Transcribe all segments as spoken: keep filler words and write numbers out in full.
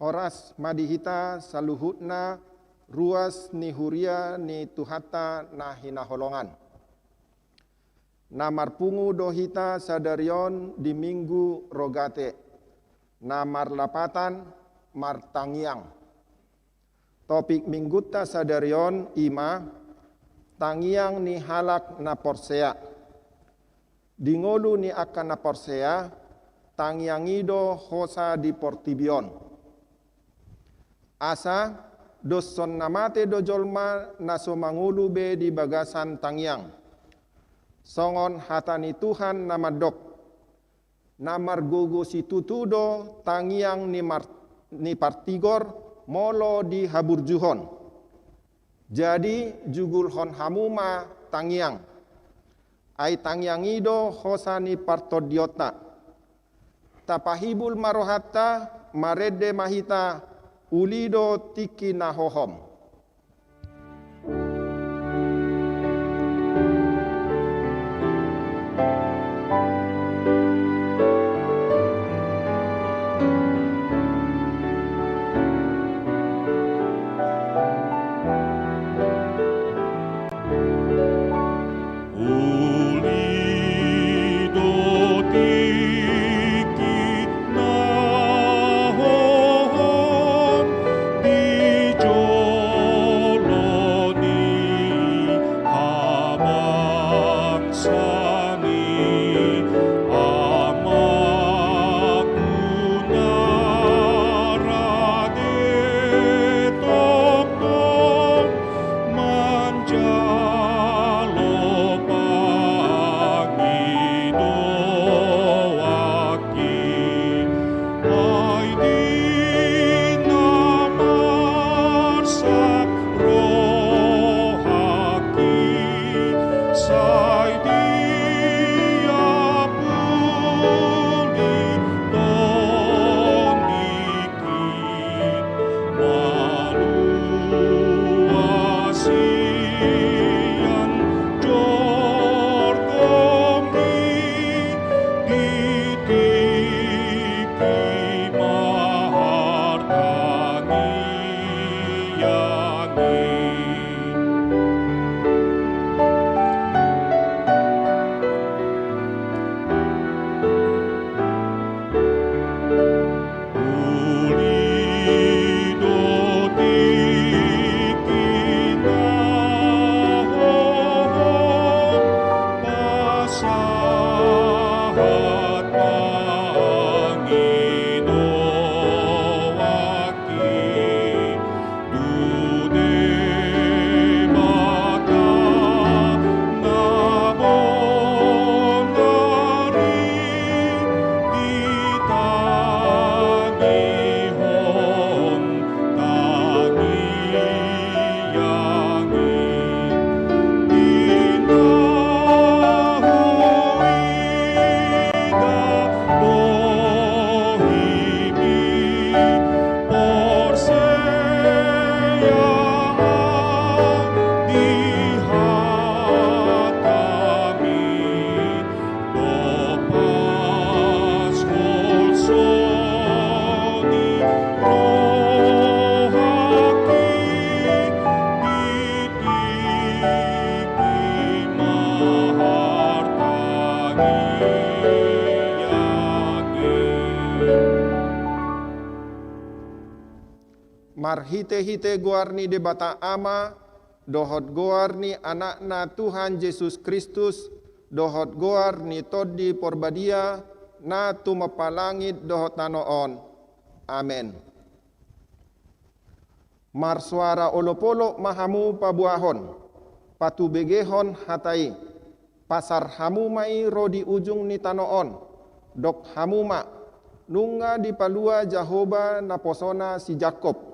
Horas ma di hita saluhutna, ruas ni huria ni Tuhanta na hinaholongan. Na marpungu do hita sadari on di Minggu Rogate, na marlapatan martangiang. Topik Minggunta sadari on i ma tangiang ni halak na porsea. Di ngolu ni angka na porsea, tangiang i do hosa di portibi on. Asa, doshon na mate do jolma na so mangolu be di bagasan tangiang. Songon hata ni Tuhan na mandok, na margogo situtu do tangiang ni mar-, ni partigor molo dihaburjuhon. Jadi, jugulhon hamu ma tangiang. Ai tangiang i do hosa ni partondionta. Tapahibul ma rohanta, marende ma hita, uli do tingki na hohom. Uli do tingki na hohom di jolo ni habangsa ni Ama, na rade tongtong manjalo pangidoanki. Ai di na marsak rohangki, sai diapuli tondingki. Malua sian jorgongki, di tingki martangiang i. Uli do tingki na hohom pasahat pangidoanki tu Debata na bonar i, ditangihon tangiang i. Di na huida bohimi, porsea au di hatami, dompak holso ni rohangki, di tingki martangiang i. Marhitehite goar ni Debata Ama, dohot goar ni Anakna Tuhan Jesus Kristus, dohot goar ni Tondi Porbadia, na tumompa langit dohot tano on. Amen. Marsoara olopolop ma hamu paboahon, patubegehon hata i. Pasar hamu ma i ro di ujung ni tano on, dok hamu ma: Nunga dipalua Jahowa naposona si Jakkob.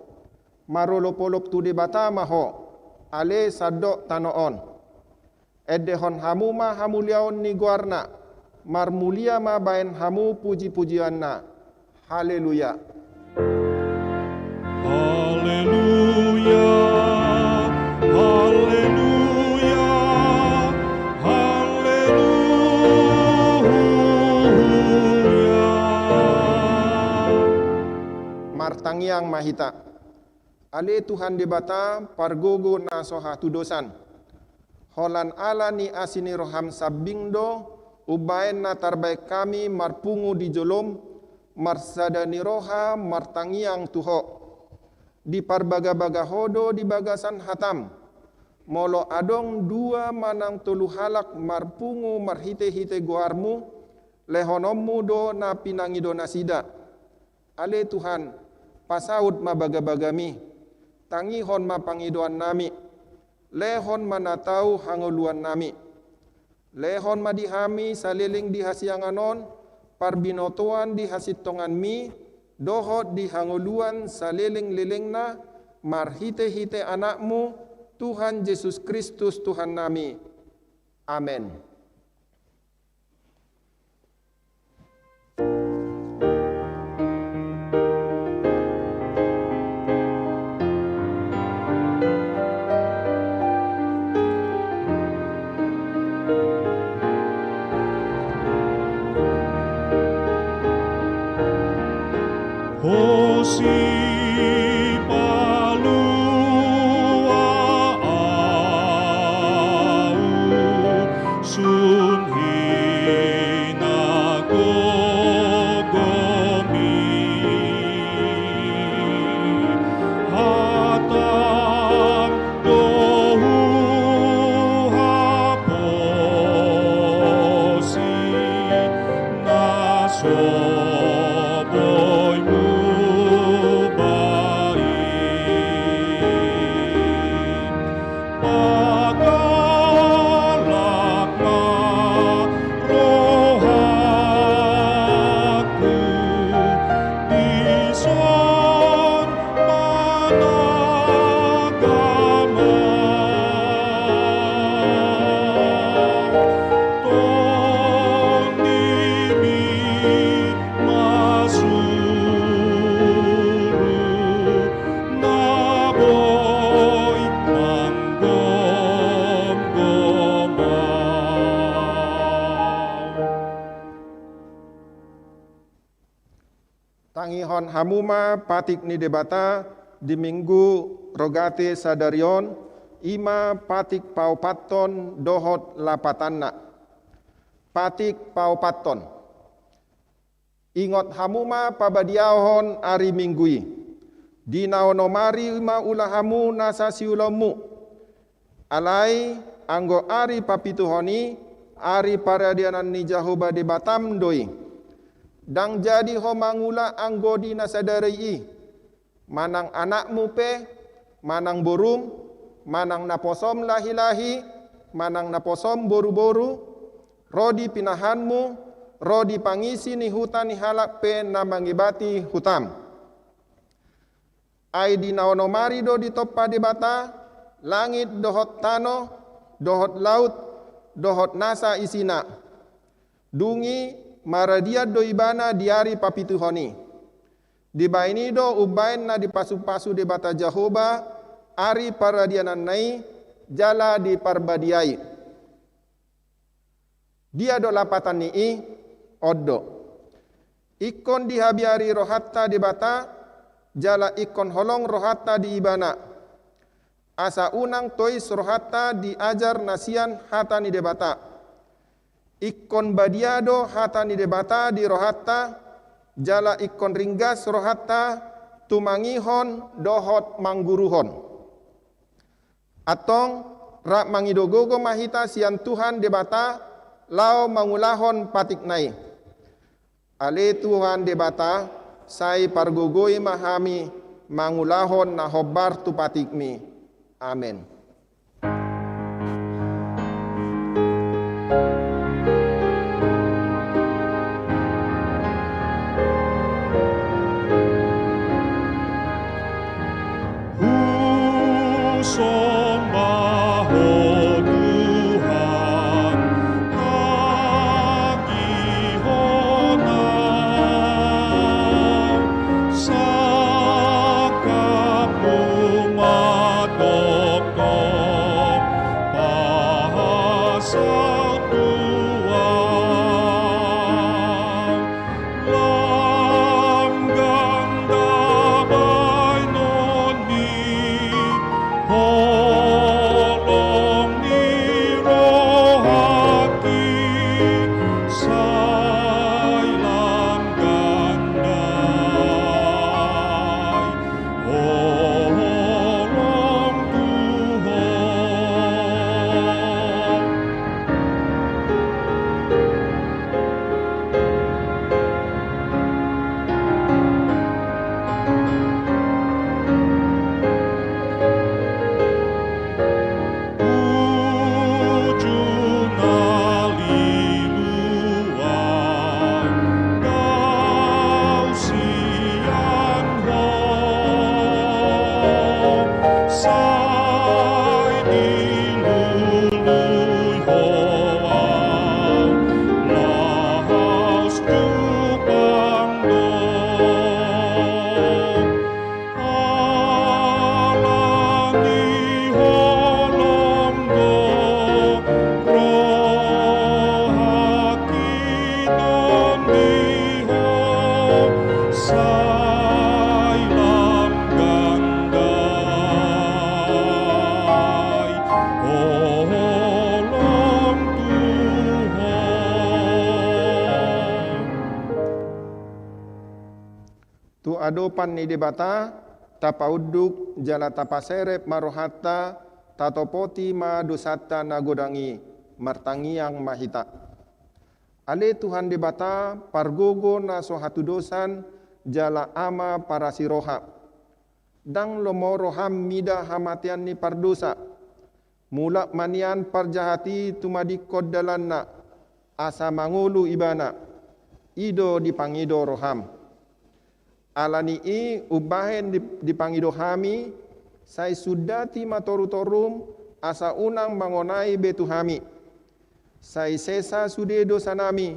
Marolopolop tu Debata ma ho, ale sandok tano on. Endehon hamu ma hamuliaon ni goarna, marmulia ma baen hamu pujipujianna. Haleluya. Haleluya, haleluya, haleluya. Martangiang hita. Ale Tuhan Debata, pargogo na so hatudosan. Holan ala ni asi ni roham sambing do, umbaen na tarbaen hami marpungu di jolom, marsada ni roha, martangiang tu Ho. Diparbagabaga Ho do di bagasan hatam. Molo adong dua manang tolu halak marpungu marhitehite goarmu, lehononmu do na pinangido nasida. Ale Tuhan, pasaut ma bagabagami, tangihon ma pangidoannami, lehon ma na tau hangoluannami. Lehon ma di hami saleleng di hasiangan on, parbinotoan di hasintonganmi, dohot di hangoluan salelenglelengna, marhitehite Anakmu, Tuhan Jesus Kristus Tuhannami. Amen. Ho sipalua ahu sun hinagogomi. Hatam do huhaposi na so boi mubaen. Pagalak ma rohangku dison managama. Tondimi ma suru na boi manggomgom au. Tangihon hamu ma patik ni Debata di Minggu Rogate sadari on, i ma patik paopathon dohot lapatanna. Patik paopathon. Ingot hamu ma pabadiahon ari Minggu i. Di na onom ari ma ula hamu nasa siulaonmu. Alai anggo ari papituhon i, ari paradianan ni Jahowa Debatam do i. Ndang jadi ho mangula anggo di na sadari i, manang anakmu pe, manang borum, manang naposom lahilahi, manang naposom boruboru, ro di pinahanmu, ro di pangisi ni huta ni halak pe na mangebati hutam. Ai di na onom ari do ditompa Debata langit dohot tano, dohot laut, dohot nasa isina. Dung i maradian do Ibana di ari papituhon i. Dibaen i do umbaen na dipasupasu Debata Jahowa ari paradiananna i jala diparbadiai. Dia do lapatan ni i? On do. Ingkon dihabiari rohanta Debata, jala ingkon holong rohanta di Ibana. Asa unang tois rohanta diajar na sian hata ni Debata. Ingkon badia do hata ni Debata di rohanta, jala ingkon ringgas rohanta tumangihon dohot mangguruhon. Antong, rap mangido gogo ma hita sian Tuhan Debata, laho mangulahon patikna i. Ale Tuhan Debata, sai pargogoi ma hami mangulahon na hombar tu patikmi. Amen. Husomba Ho Tuhan, tangihon au, sangkapmu ma tongtong pasaut tu Holong ni rohangki, sai lam gandai holong tu Ho. Uju na lilu au, dao sian Ho, sai dilului Ho au, laos jupang do. Ala ni holong do rohangki, non di Ho sai lam gandai holong tu Ho. Tu adopan ni Debata, tapaunduk jala tapaserep ma rohanta, tatopoti ma dosanta na godang i, martangiang ma hita. Ale Tuhan Debata, pargogo na so hatudosan, jala Ama parasi roha. Ndang lomo roham mida hamatean ni pardosa. Mulak ma nian parjahat i tumadingkon dalanna, asa mangolu ibana. I do dipangido roham. Ala ni i umbahen di, dipangido hami, sai sundati ma torutorum, asa unang mangonai be tu hami. Sai sesa sude dosanami,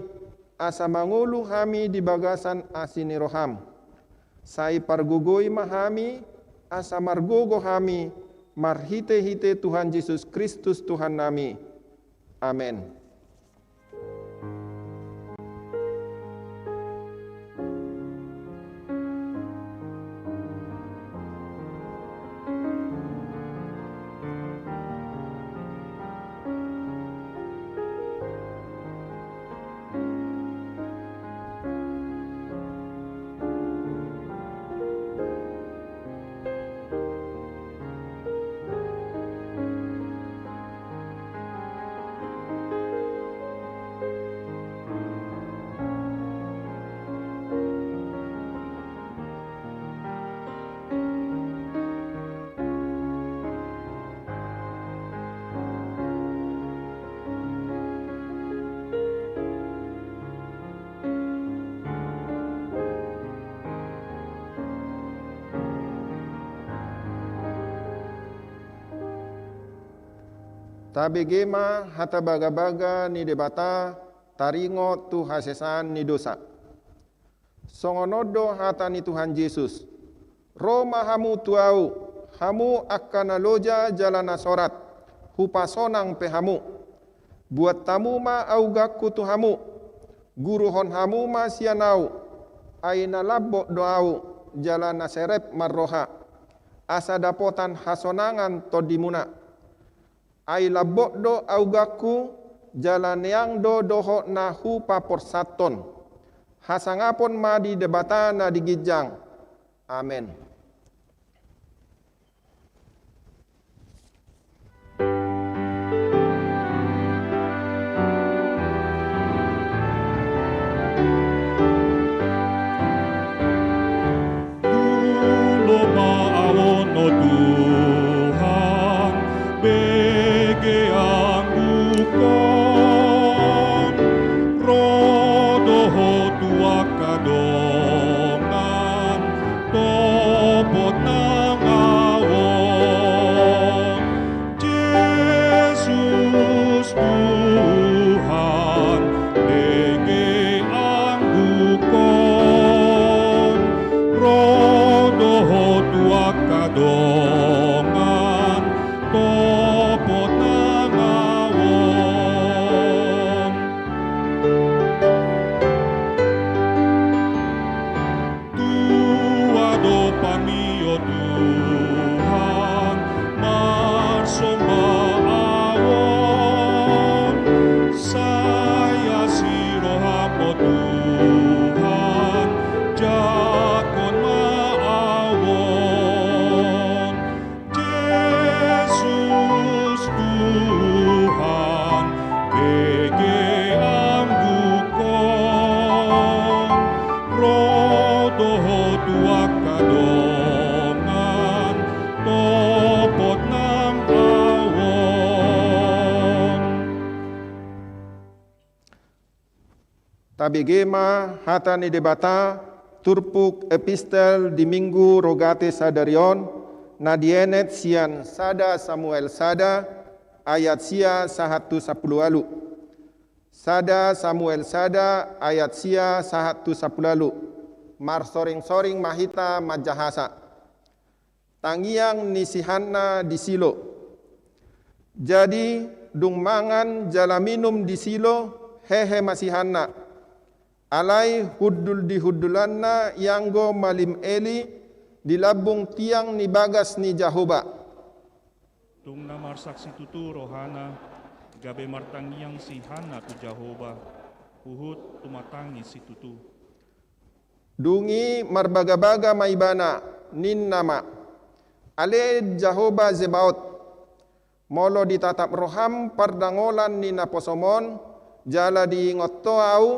asa mangolu hami di bagasan asi ni roham. Sai pargogoi ma hami, asa margogo hami, marhitehite Tuhan Jesus Kristus Tuhannami. Amen. Tabege ma hata bagabaga ni Debata taringot tu hasesaan ni dosa. Songon on do hata ni Tuhan Jesus: Ro ma hamu tu Ahu, hamu angka na loja jala na sorat, hupasonang pe hamu. Buat hamu ma augangku tu hamu, guruhon hamu ma sian Ahu, ai na lambok do Ahu, jala na serep marroha, asa dapotan hasonangan tondimuna. Ai lambok do augangku, jala neang do dohot na hupaporsathon. Hasangapon ma di Debata na di ginjang. Amen. Ulo ma au on, o Tuhan, bege angguhon, ro do Ho tu angka dongan, to Tabege ma hata ni Debata, turpuk epistel di Minggu Rogate sadari on, na dienet sian sada Samuel sada, ayat sia sahat tu sampulu ualu. Sada Samuel sada, ayat sia sahat tu sampulu ualu. Marsoring-soring ma hita manjahasa. Tangiang ni si Hanna di Silo. Jadi, dung mangan jala minum di Silo, hehe ma si Hanna. Alai hundul di hundulanna ianggo malim Eli di lambung tiang ni bagas ni Jahoba. Tung na marsaksi tutu rohana, gabe martangiang si Hanna tu Jahoba, huhut tumatangis situtu. Dung i marbagabaga ma ibana, ninna ma: Ale Jahoba Zebaot, molo ditatap roham pardangolan ni naposom on, jala diingot ho ahu,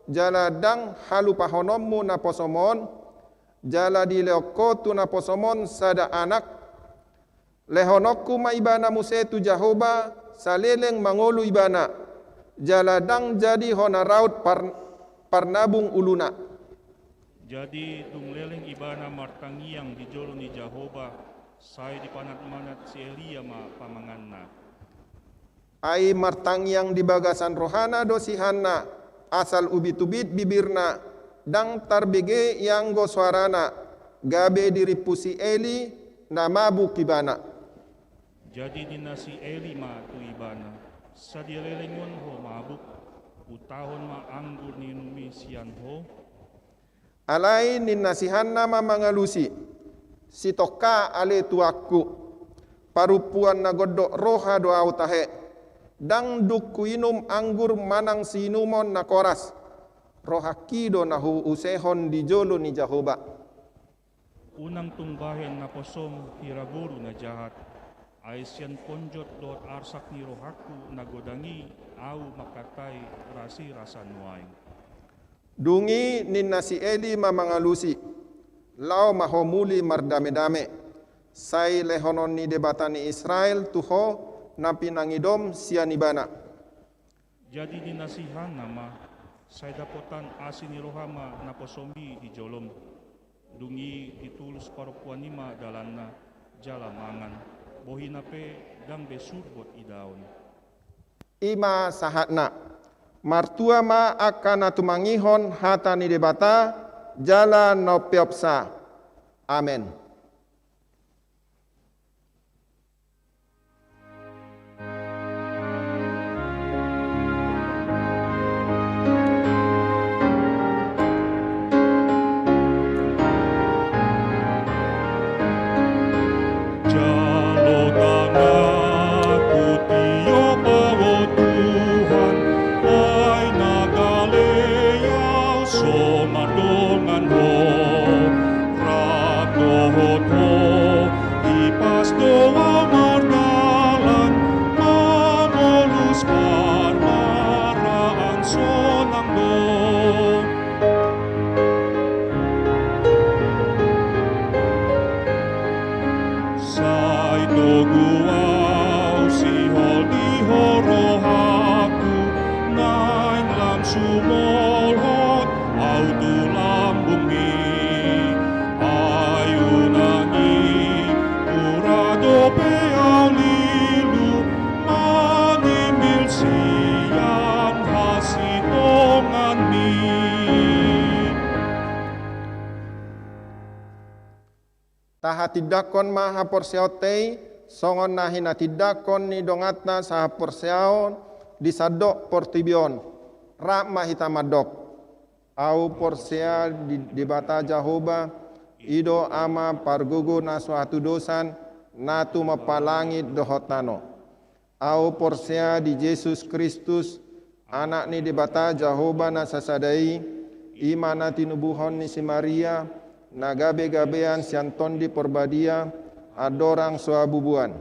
jala ndang halupahononmu naposom on, jala dilehon ho tu naposom on sada anak, lehononku ma ibana muse tu Jahoba, saleleng mangolu ibana, jala ndang jadi hona raut par-, parnabung uluna. Jadi, dung leleng ibana martangiang di jolo ni Jahoba, sai dipanatmanat si Elia ma pamanganna. Ai martangiang di bagasan rohana do si Hanna, asal ubit-ubit bibirna, ndang tarbege ianggo soarana, gabe dirimpu si Eli, na mabuk ibana. Jadi ninna si Eli ma tu ibana: Sadia leleng on ho mabuk, hutahon ma anggur ni inummi sian ho? Alai ninna si Hanna ma mangalusi: Sitongka ale tuanku, parumpuan na gondok roha do ahu tahe, ndang dung huinum anggur manang siinumon na koras, rohangki do na huusehon di jolo ni Jahoba. Unang tung bahen naposom hira boru na jahat, ai sian ponjot dohot arsak ni rohangku na godang i ahu mangkatai rasirasa nuaeng. Dung i ninna si Eli ma mangalusi: Laho ma ho muli mardamedame, sai lehonon ni Debata ni Israel tu ho na pinangidom sian ibana. Jadi ninna si Hanna ma: Sai dapotan asi ni roha ma naposom i di jolom. Dung i ditulus parompuan i ma dalanna, jala mangan, bohina pe ndang be surbot idaon. I ma sahatna. Martua ma angka na tumangihon hata ni Debata, jala na umpeopsa. Amen. Jalo tanganku, tiop ahu Tuhan, ai na gale ahu so mardongan Ho. Rap dohot Ho, ipas do ahu mardalan, mangolus parmaraan sonang do. Sai togu ahu sihol di Ho rohangku, naeng lam sumolhot ahu tu lambungmi. Ai unang i, mura dope ahu lilu, manimbil sian hasitonganmi. Tahatindangkon ma haporseaonta i, songon na hinatindangkon ni donganta sahaporseaon di sandok portibi on. Rap ma hita mandok. Ahu porsea di Debata Jahowa, i do Ama pargogo na so hatudosan, na tumompa langit dohot tano. Ahu porsea di Jesus Kristus, Anak ni Debata Jahowa na sasada i, i ma na tinubuhon ni si Maria, na gabegabean sian Tondi Porbadia, andorang so habubuan.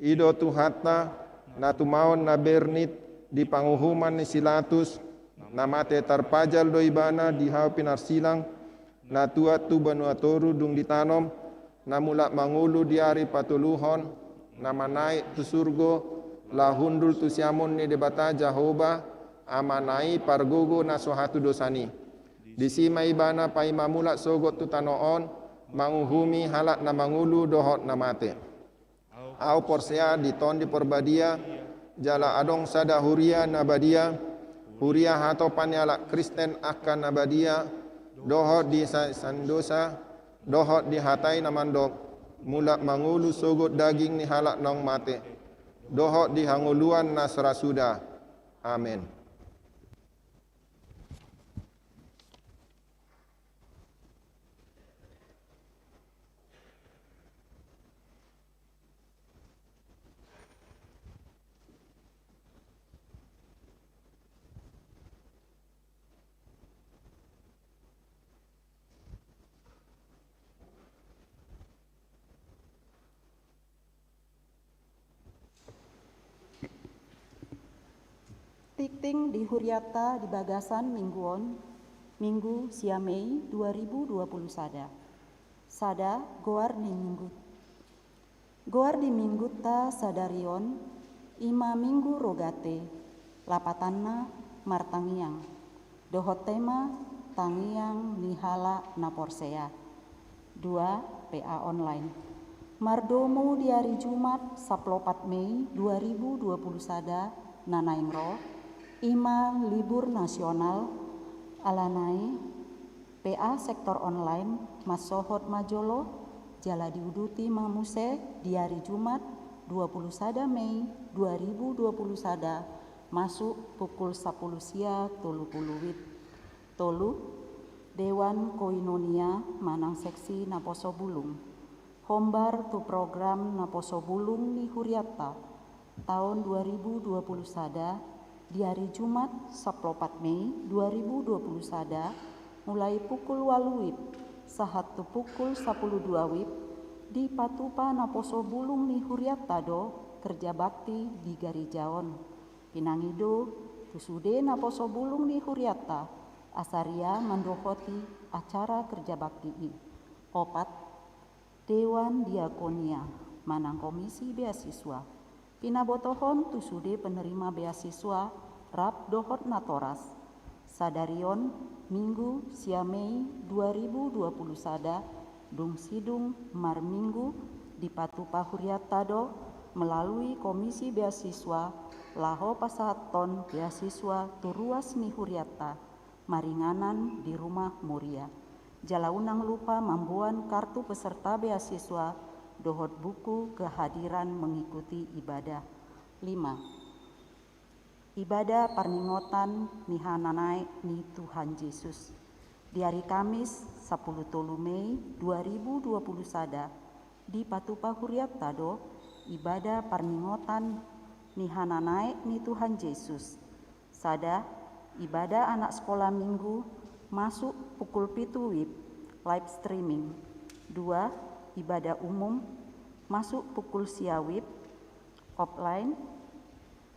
I do Tuhanta, na tumaon na bernit di panguhuman ni si Latus, na mate tarpajal do Ibana di hau pinarsilang, na tuat tu banua toru dung ditanom, na mulak mangolu di ari patoluhon, na manaek tu surgo, laho hundul tu siamun ni Debata Jahowa, Amana i pargogo na so hatudosan i. Disi ma ibana paima mulak sogot tu tano on, manguhumi halak na mangolu dohot na mate. Ahu porsea di Tondi Porbadia, jala adong sada huria na badia, huria hatopan ni halak Kristen angka na badia, dohot di sa-, sandosa, dohot di hata i na mandok, mulak mangolu sogot daging ni halak naung mate, dohot di hangoluan na so ra suda. Amen. Tingting di hurianta di bagasan minggu on, Minggu sia Mei dua ribu dua puluh sada. Sada, goar di minggu. Goar di minggunta sadari on, i ma Minggu Rogate, lapatanna martangiang. Dohot tema, tangiang ni halak na porsea. Dua, P A online. Mardomu di ari Jumat, sampulu opat Mei dua ribu dua puluh sada, na naeng ro, i ma libur nasional, alana i, P A sektor online, mansohot ma jolo, jala diuduti ma muse di ari Jumat, dua puluh sada Mei dua ribu dua puluh sada, masuk pukul sampulu sia tolu pulu wib. Tolu, Dewan Koinonia manang seksi naposo bulung. Hombar tu program naposo bulung ni hurianta, taon dua ribu dua puluh sada, di ari Jumat, sampulu opat Mei dua ribu dua puluh sada, mulai pukul ualu wib, sahat tu pukul sampulu dua wib, dipatupa naposo bulung ni hurianta do kerja bakti di gareja on. Pinangido tu sude naposo bulung ni hurianta, asa ria mandohoti acara kerja bakti i. Opat, Dewan Diakonia manang Komisi Beasiswa. Pinabotohon tu sude penerima beasiswa rap dohot natoras. Sadari on, Minggu sia Mei dua ribu dua puluh sada, dung sidung marminggu, dipatupa hurianta do melalui Komisi Beasiswa laho pasahathon beasiswa tu ruas ni hurianta, maringanan di Rumah Moria. Jala unang lupa mamboan kartu peserta beasiswa dohot buku kehadiran mengikuti ibadah. Lima, ibadah parningotan ni hananaek ni Tuhan Jesus. Di ari Kamis, sampulu tolu Mei dua ribu dua puluh sada, dipatupa hurianta do ibadah parningotan ni hananaek ni Tuhan Jesus. Sada, ibadah anak sekolah minggu masuk pukul pitu wib, live streaming. Dua, ibadah umum masuk pukul sia wib, offline,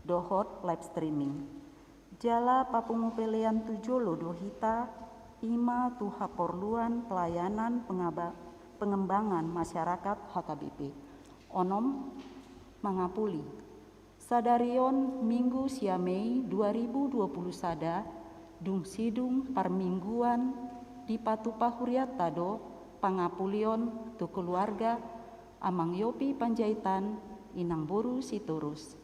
dohot live streaming. Jala papungu pelean tu jolo do hita, i ma tu haporluan pelayanan pengaba-, pengembangan masyarakat H K B P. Onom, mangapuli. Sadari on Minggu sia Mei dua ribu dua puluh sada, dung sidung parmingguan, dipatupa hurianta do pangapulion tu keluarga Amang Yopi Panjaitan, Inang boru Sitorus.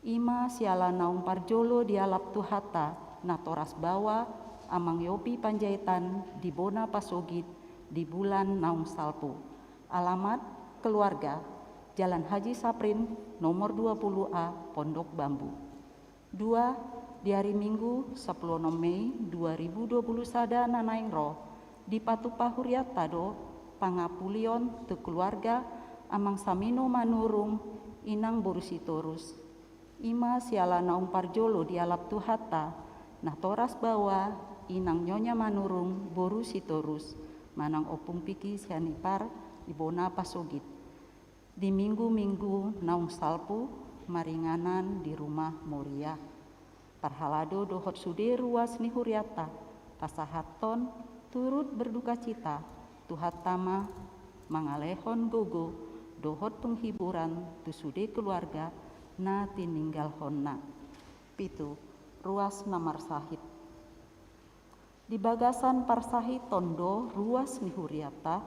I ma siala naung parjolo dialap Tuhanta, natoras baoa Amang Yopi Panjaitan di bona pasogit di bulan naung salpu. Alamat, keluarga, Jalan Haji Saprin, nomor dua puluh A, Pondok Bambu. Dua, di ari Minggu, sampulu onom Mei dua ribu dua puluh sada na naeng ro, dipatupa hurianta do pangapulion tu keluarga Amang Samino Manurung, Inang boru Sitorus. I ma siala naung parjolo dialap Tuhanta, natoras baoa Inang Nyonya Manurung boru Sitorus, manang Ompung Piki Sianipar, di bona pasogit. Di minggu-minggu naung salpu, maringanan di Rumah Moria. Parhalado dohot sude ruas ni hurianta, pasahathon turut berdukacita, Tuhanta ma mangalehon gogo dohot penghiburan tu sude keluarga na tininggalhonna. Pitu, Ruas na marsahit. Di bagasan parsahiton do ruas ni huriata,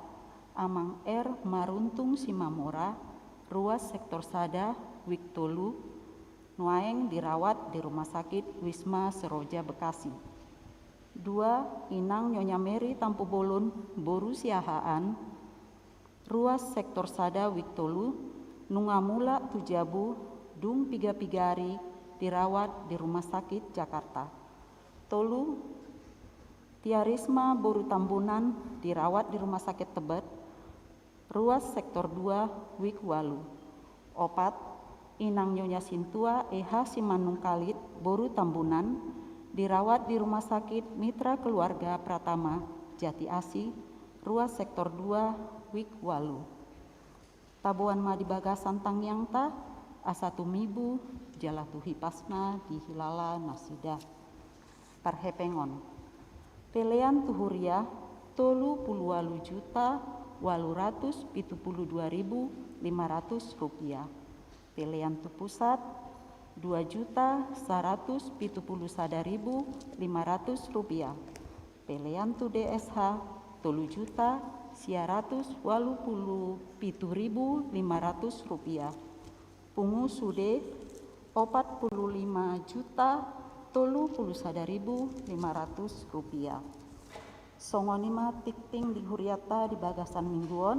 Amang R. Maruntung Simamora, ruas sektor sada, wik tolu, nuaeng dirawat di Rumah Sakit Wisma Seroja Bekasi. Dua, Inang Nyonya Mary Tampubolon, boru Siahaan, ruas sektor sada, wik tolu, nunga mulak tu jabu, dung piga-piga ari dirawat di Rumah Sakit Jakarta. Tolu, Tiarisma boru Tambunan, dirawat di Rumah Sakit Tebet, ruas sektor dua, wik walu. Opat, Inang Nyonya Sintua E H Simanungkalit, boru Tambunan, dirawat di Rumah Sakit Mitra Keluarga Pratama, Jati Asi, ruas sektor dua, wik walu. Taboan ma di bagasan tangiangta, asa tumibu jala tu hipasna dihilala nasida. Parhepengon. Pelean tu huria, tolu pulu ualu juta ualu ratus pitu pulu dua ribu lima ratus rupiah. Pelean tu pusat, dua juta saratus pitu pulu sada ribu lima ratus rupiah. Pelean tu D S H, tolu juta sia ratus ualu pulu pitu ribu lima ratus rupiah. Pungu sude, opat pulu lima juta tolu pulu sada ribu lima ratus rupiah. Songon i ma tingting di huriata di bagasan minggu on,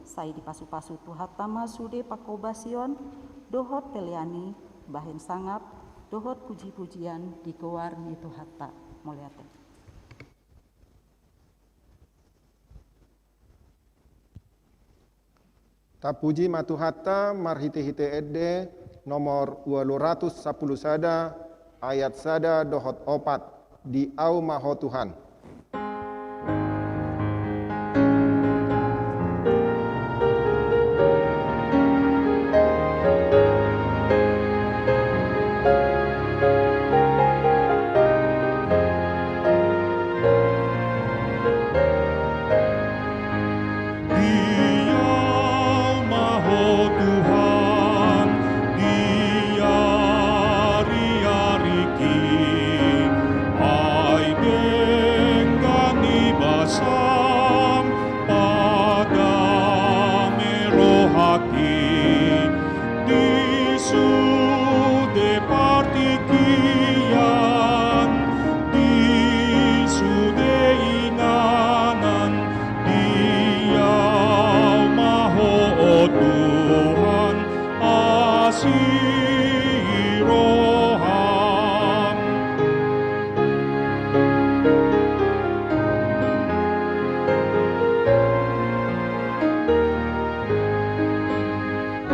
sai dipasu-pasu Tuhanta ma sude pangkobasion dohot pelean i bahen sangap dohot puji-pujian di goar ni Tuhanta. Mauliate. Tapuji ma Tuhanta marhite-hite ende nomor ualu ratus sampulu sada, ayat sada dohot opat, Di Au ma Ho Tuhan. Di Au ma Ho Tuhan, di ari-ariki, ai denggan ni basam, padame rohangki, di sude partingkian, di sude inganan, di Au ma Ho, o Tuhan, asi roham.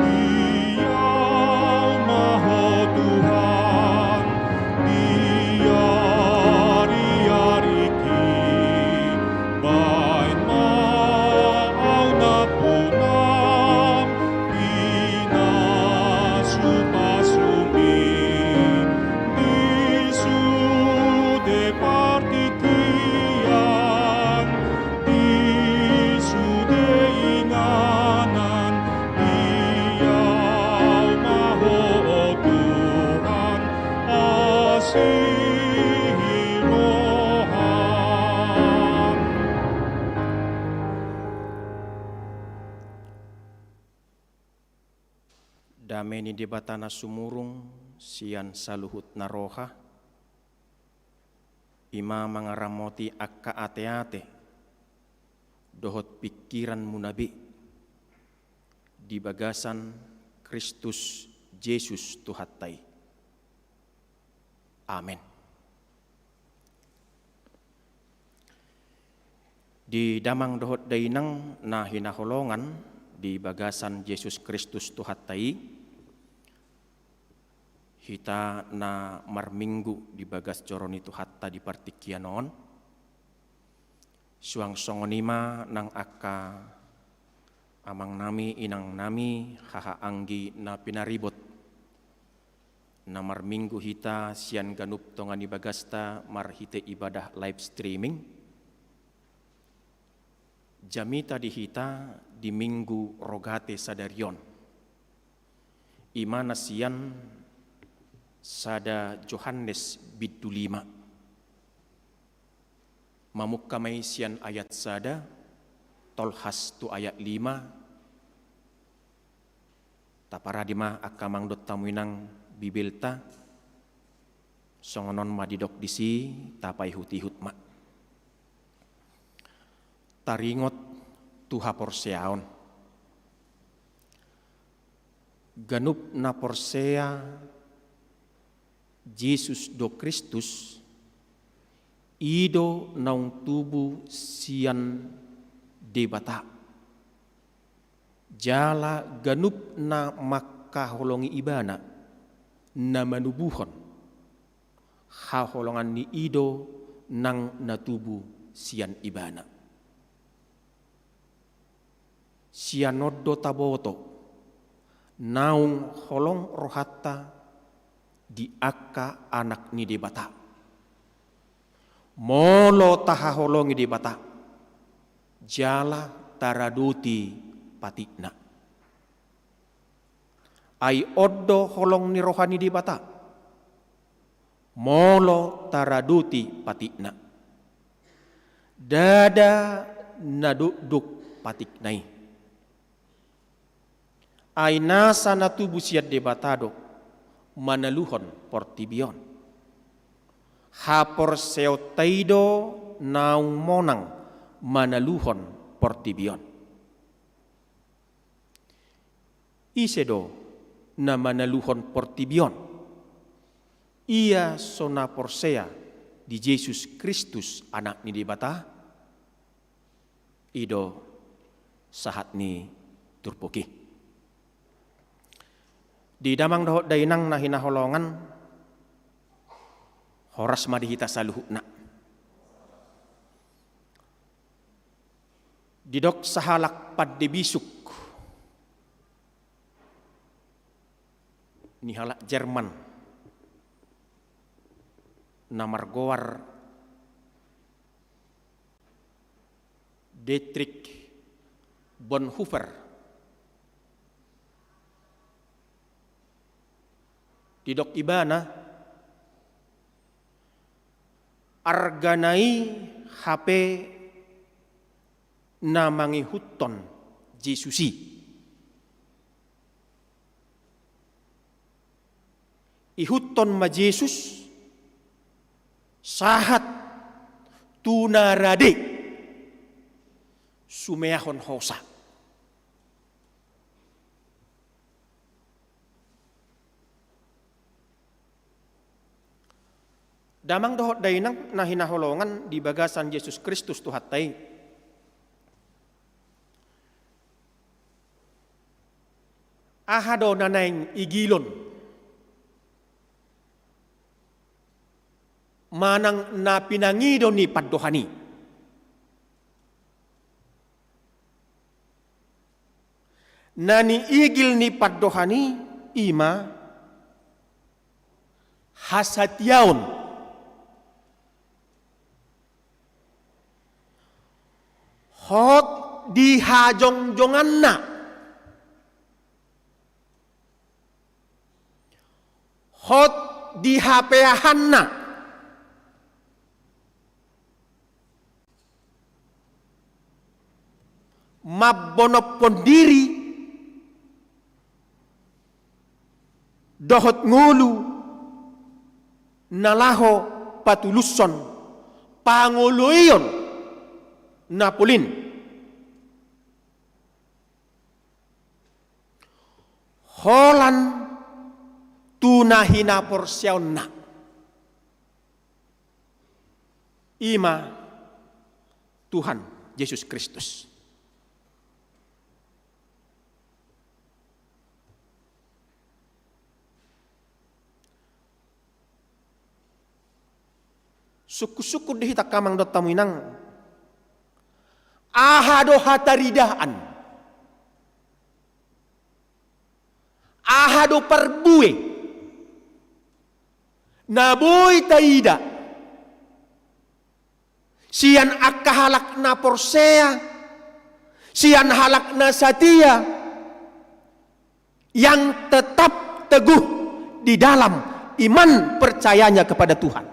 Di Au ma Ho Tuhan, di ari-ariki, bahen ma au nampunam, pinasupasumi, di sude partingkian, di sude inganan, di Au ma Ho, o Tuhan, asi roham. Dame ni Debata na sumurung sian saluhut na roha, i ma mangaramoti angka ate-ate dohot pingkiranmuna be di bagasan Kristus Jesus Tuhanta i. Amen. Di damang dohot dainang na hinaholongan di bagasan Jesus Kristus Tuhanta i, hita na marminggu di bagas joro ni Tuhanta di partingkian on, suang songon i ma nang angka amangnami, inangnami, haha anggi na pinaribot, na marminggu hita sian ganup tonga ni bagasta marhite ibadah live streaming. Jamita di hita di Minggu Rogate sadari on, i ma na sian Sada Johannes bindu lima. Mamungka ma i sian ayat sada, tolhas tu ayat lima. Taparade ma angka amang dohot hamu inang Bibelta, songon on ma didok disi, tapaihut-ihut ma. Taringot tu haporseaon. Ganup na porsea Jesus do Kristus, i do naung tubu sian Debata. Jala ganup na mangkaholongi Ibana, na manubuhon, haholongan ni i do nang na tubu sian Ibana. Sian on do taboto naung holong rohanta di angka anak ni Debata. Molo tahaholongi Debata, jala taradoti patikna. Ai on do holong ni roha ni Debata, molo taradoti patikna. Ndada na dokdok patikna i. Ai nasa na tubu sian Debata do manaluhon portibi on. Haporseaonta i do naung monang manaluhon portibi on. Ise do na manaluhon portibi on? Ia so na porsea di Jesus Kristus, Anak ni Debata, i do sahat ni turpuk i. Di damang dohot dainang na hinaholongan, horas ma di hita saluhutna. Didok sahalak pande bisuk ni halak Jerman na margoar Dietrich Bonhoeffer. Didok ibana, argana i hape na mangihuthon Jesus i. Ihuthon ma Jesus sahat tu na rade sumeahon hosa. Damang dohot dainang na hinaholongan di bagasan Jesus Kristus Tuhanta i. Aha do na naeng igilon manang na pinangido ni pandohan i? Na niigil ni pandohan i, i ma hasatiaon. Hot di hajongjonganna, hot di hapeahanna, mambonophon diri dohot ngolu na laho patulushon pangoloion na polin. Holan tu na hinaporseaonna, i ma Tuhan Jesus Kristus. Sungkunsungkun di hita angka amang dohot hamu inang, aha do hataridaan, aha do parbue na boi taida sian angka halak na porsea, sian halak na satia, yang tetap teguh di dalam iman percayanya kepada Tuhan.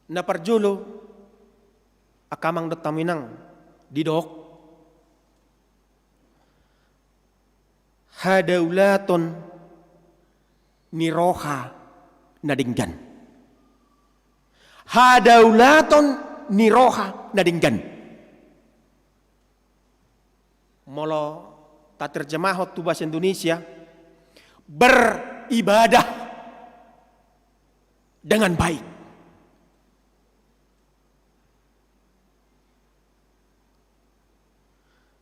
Na parjolo, angka amang dohot hamu inang, didok hadaulaton ni roha na denggan. Hadaulaton ni roha na denggan. Molo taterjemahon tu bahasa Indonesia, beribadah dengan baik.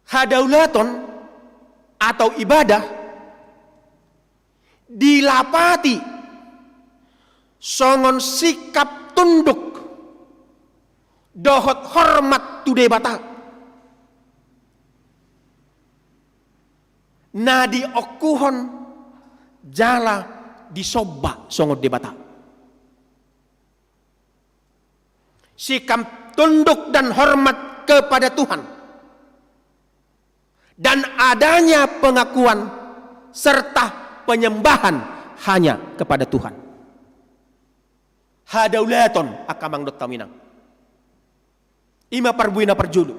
Hadaulaton atau ibadah dilapati songon sikap tunduk dohot hormat tu Debata na diongkuhon jala disomba songon Debata. Sikap tunduk dan hormat kepada Tuhan, dan adanya pengakuan serta penyembahan hanya kepada Tuhan. Hadaulaton, angka amang dohot hamu inang. Ima parbue na parjolo.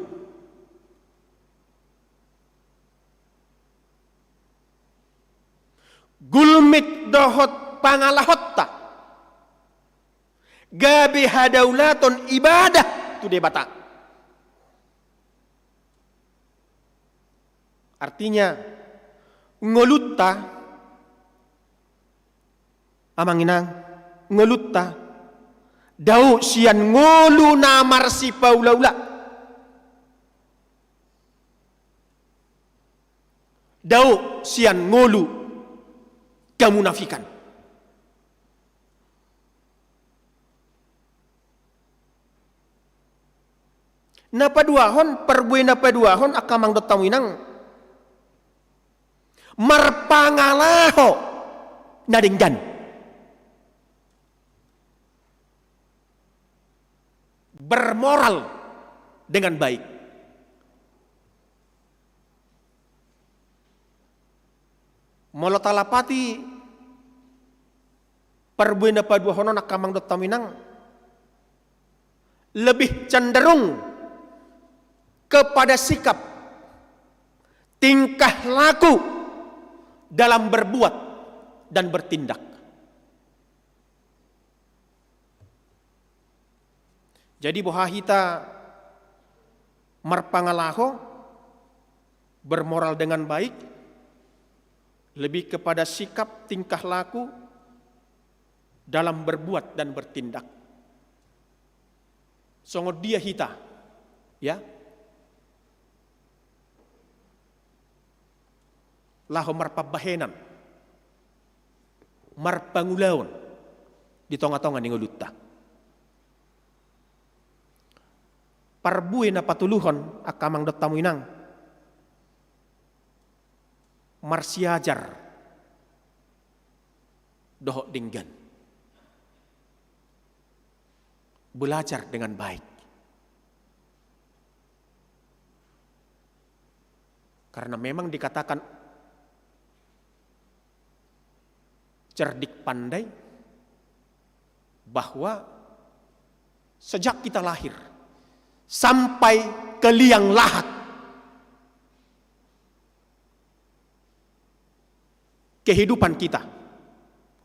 Gulmit dohot pangalahonta gabe hadaulaton ibadah tu Debata. Artinya, ngolunta, amang inang, ngolunta dao sian ngolu na marsipaulaula. Dao sian ngolu kemunafikan. Na paduahon, parbue na paduahon, angka amang dohot hamu inang, marpangalaho na denggan. Bermoral dengan baik. Molo talapati parbue na paduahon on, angka amang dohot hamu inang, lebih cenderung kepada sikap, tingkah laku dalam berbuat dan bertindak. Jadi, boha hita marpangalaho, bermoral dengan baik, lebih kepada sikap tingkah laku dalam berbuat dan bertindak. Songon dia hita, ya, laho marpambahenan, marpangulaon di tonga-tonga ni ngolunta. Parbue na patoluhon, angka amang dohot hamu inang, marsiajar dohot denggan. Belajar dengan baik. Karena memang dikatakan cerdik pandai bahwa sejak kita lahir sampai ke liang lahat, kehidupan kita,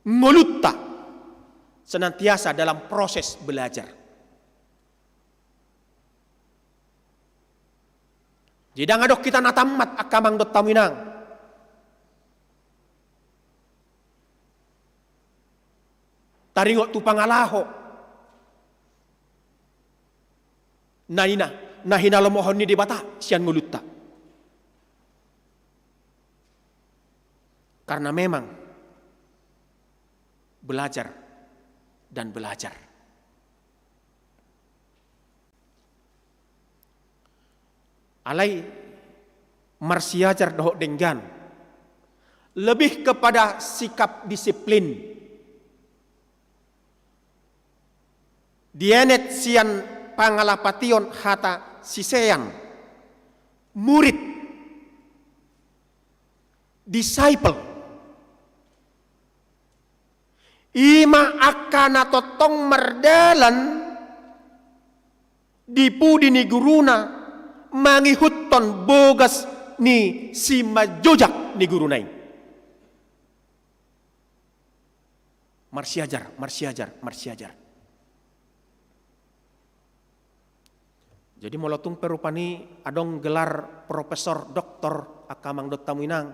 ngolunta, senantiasa dalam proses belajar. Jadi, ndang adong hita na tamat, angka amang dohot hamu inang, taringot tu pangalaho na hina, na hinalomohon ni Debata sian ngolunta. Karena memang belajar dan belajar. Alai marsiajar dohot denggan lebih kepada sikap disiplin. Dienet sian pangalapation hata sisean, Murid, disciple, i ma angka na tongtong mardalan di pudi ni guruna, mangihuthon bogas ni simanjujung ni guruna i. Marsiajar, marsiajar, marsiajar. Jadi molo tung pe rupani adong gelar profesor, doktor, angka amang dohot hamu inang,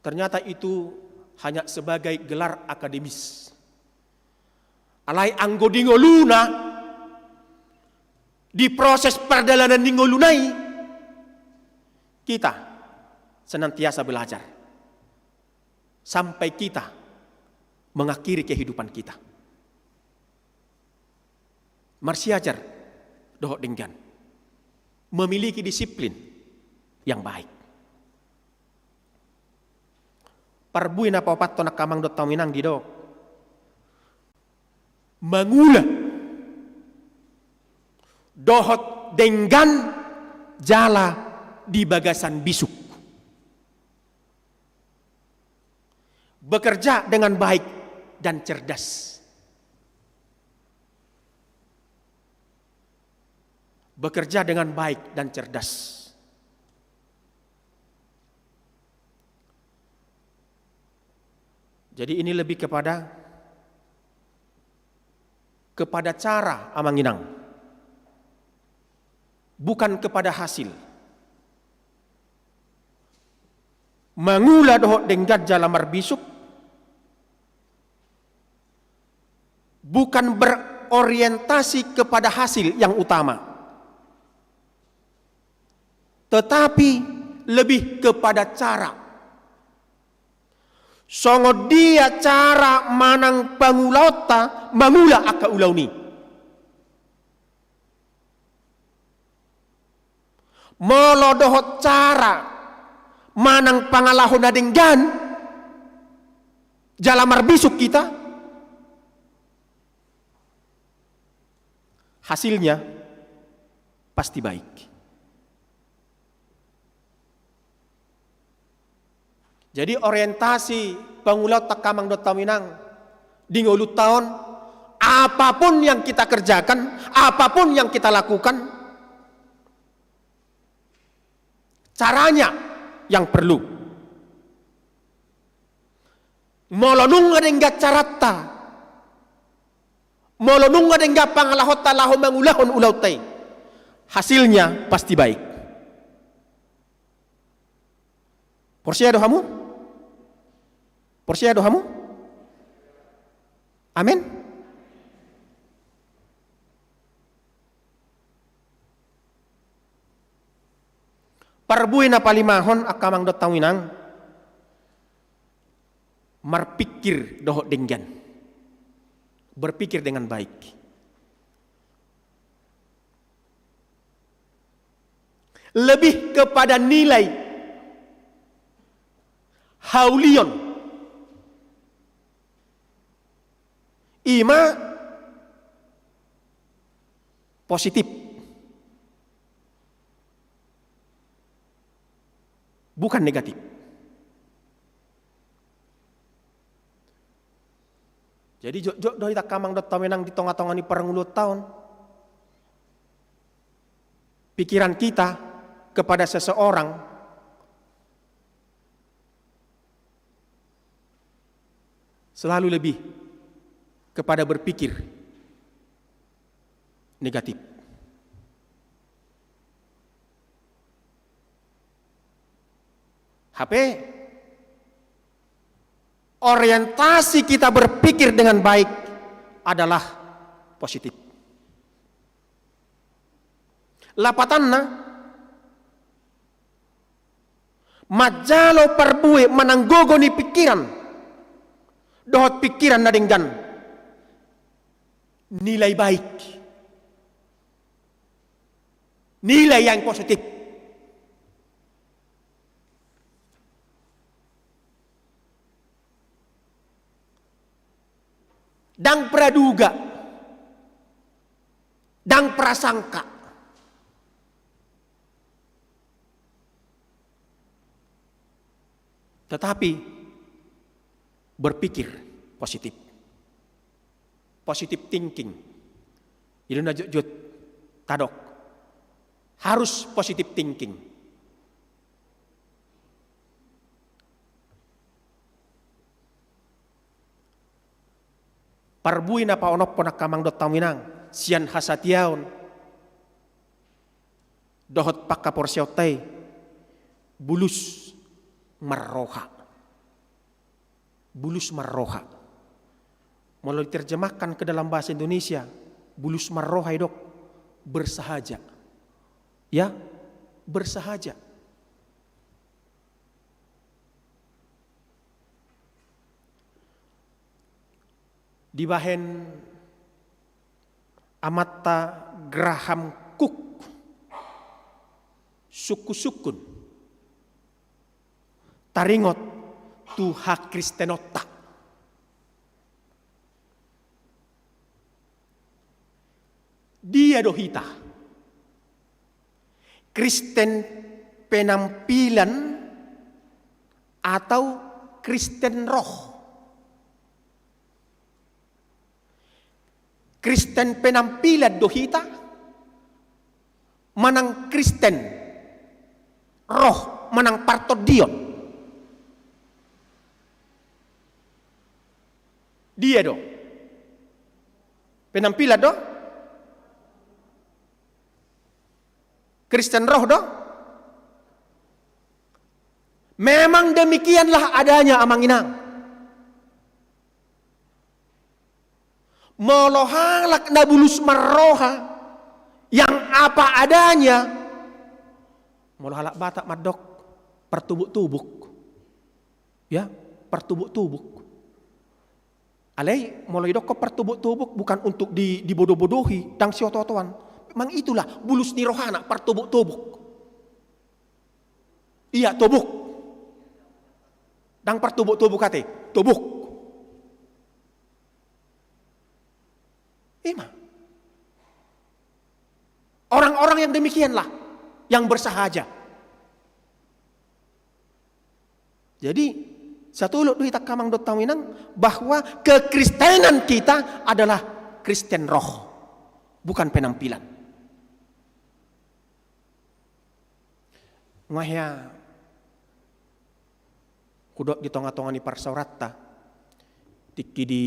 ternyata itu hanya sebagai gelar akademis. Alai anggo di ngoluna, di proses pardalanan ni ngoluna i, kita senantiasa belajar sampai kita mengakhiri kehidupan kita. Marsiajar dohot denggan, memiliki disiplin yang baik. Parbue na paopathon, angka amang dohot hamu inang, didok mangula dohot denggan jala di bagasan bisuk. Bekerja dengan baik dan cerdas. Bekerja dengan baik dan cerdas. Jadi ini lebih kepada, kepada cara, amang inang, bukan kepada hasil. Mangula dohot denggan jala marbisuk bukan berorientasi kepada hasil yang utama, tetapi lebih kepada cara. Songon dia cara manang pangulaonta mangula angka ulaon i. Molo dohot cara manang pangalaho na denggan jala marbisuk hita, hasilnya pasti baik. Jadi orientasi pangulaonta, angka amang dohot hamu inang, di ngolunta on, apapun yang kita kerjakan, apapun yang kita lakukan, caranya yang perlu. Molo nunga denggan caranta, molo nunga denggan pangalahonta laho mangulahon ulaonta i, hasilnya pasti baik. Porsea do hamu? Porsea do hamu? Amen. Parbue na palimahon, angka amang dohot hamu inang, marpikir dohot denggan. Berpikir dengan baik. Lebih kepada nilai haulion, i ma positif, bukan negatif. Jadi jotjot do hita, angka amang dohot hamu inang, di tongatonga ni parngoluonta on, pikiran kita kepada seseorang selalu lebih kepada berpikir negatif. Hape orientasi kita berpikir dengan baik adalah positif. Lapatanna, manjalo parbue manang gogo ni pikiran dohot pikiran na denggan, nilai baik, nilai yang positif. Ndang praduga, ndang prasangka. Tetapi berpikir positif. Positive thinking. Jadi na jotjot tadok. Harus positive thinking. Parbue na paonomhon angka amang dohot hamu inang, sian hasatiaon dohot panghaporseaonta i, bulus marroha. Bulus marroha. Molo diterjemahkan ke dalam bahasa Indonesia, bulus marroha idok bersahaja. Ya, bersahaja. Dibahen amanta Graham Cook, sungkun-sungkun taringot tu hakristenonta. Dia do hita? Kristen penampilan atau Kristen roh? Kristen penampilan do hita? Manang Kristen roh, manang partondion? Dia do? Penampilan do? Kristen roh do? Memang demikianlah adanya, amang inang. Molo halak na bulus marroha, yang apa adanya, molo halak Batak mandok partubuk-tubuk. Ya, partubuk-tubuk. Alai molo idokkon partubuk-tubuk bukan untuk di, dibodo-bodohi, ndang sioto-otoan. Memang itulah bulus ni rohana, partubuk-tubuk. Ia tubuk. Ndang partubuk-tubuk ate, tubuk. Ima. Orang-orang yang demikianlah yang bersahaja. Jadi, satolop do hita angka amang dohot hamu inang, bahwa kekristenan kita adalah Kristen roh, bukan penampilan. Nunga hea hudok di tonga-tonga ni parsaoranta, tingki di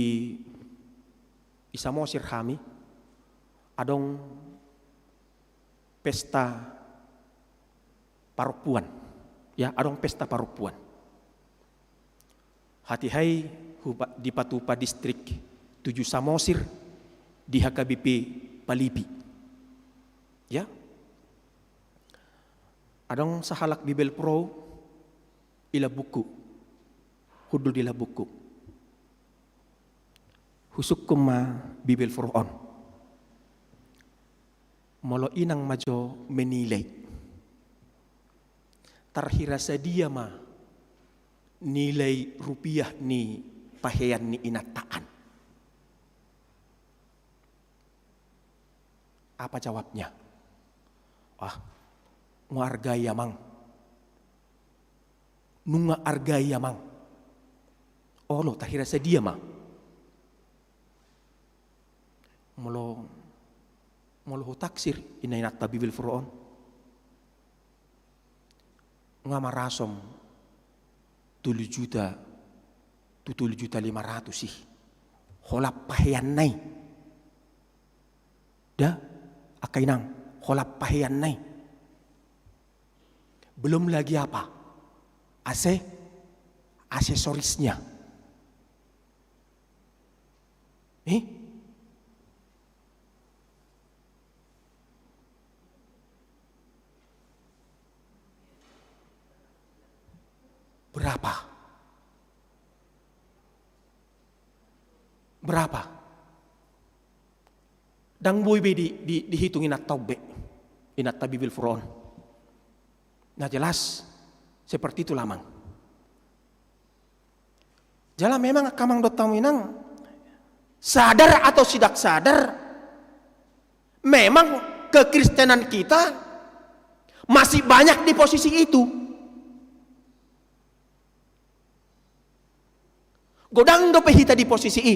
Samosir hami, adong pesta parompuan. Ya, adong pesta parompuan. Hatiha i hupa-, dipatupa distrik tujuh Samosir di H K B P Palipi. Ya. Adong sahalak Bibelvrouw i lambungku. Hundul di lambungku. Husungkun ma Bibelvrouw on. Molo inang ma jo menilai, tarhira sadia ma nilai rupiah ni pahean ni inanta an? Apa jawabnya? Ah, nunga arga i, amang. Nunga arga i, amang. Olo, tarhira sadia ma? Molo, molo hutaksir inanta Bibelvrouw on, nunga marasom tolu juta tu tolu juta lima ratus i. Holan paheanna i. Da, angka inang, holan paheanna i. Belum lagi apa? Ase-, aksesorisnya. Eh? Berapa? Berapa? Ndang boi be di, di, dihitung inanta on be, inanta Bibelvrouw on. Nah, jelas seperti itulah, amang. Jala memang angka amang dohot hamu inang, sadar atau tidak sadar, memang kekristenan kita masih banyak di posisi itu. Godang dope hita di posisi i.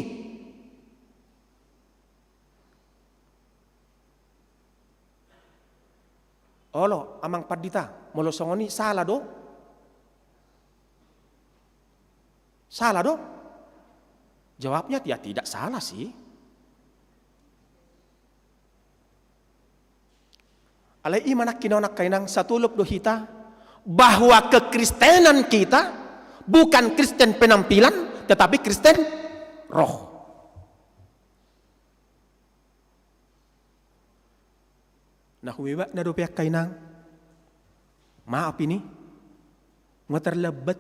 Olo, amang pandita, molo songon i sala do? Sala do? Jawabnya, ya, tidak salah sih. Alai i ma nangkin on, angka inang, satolop do hita bahwa kekristenan kita bukan Kristen penampilan, tetapi Kristen roh. Na humebatna dope, angka inang. Maaf ini. Nga tarlambat.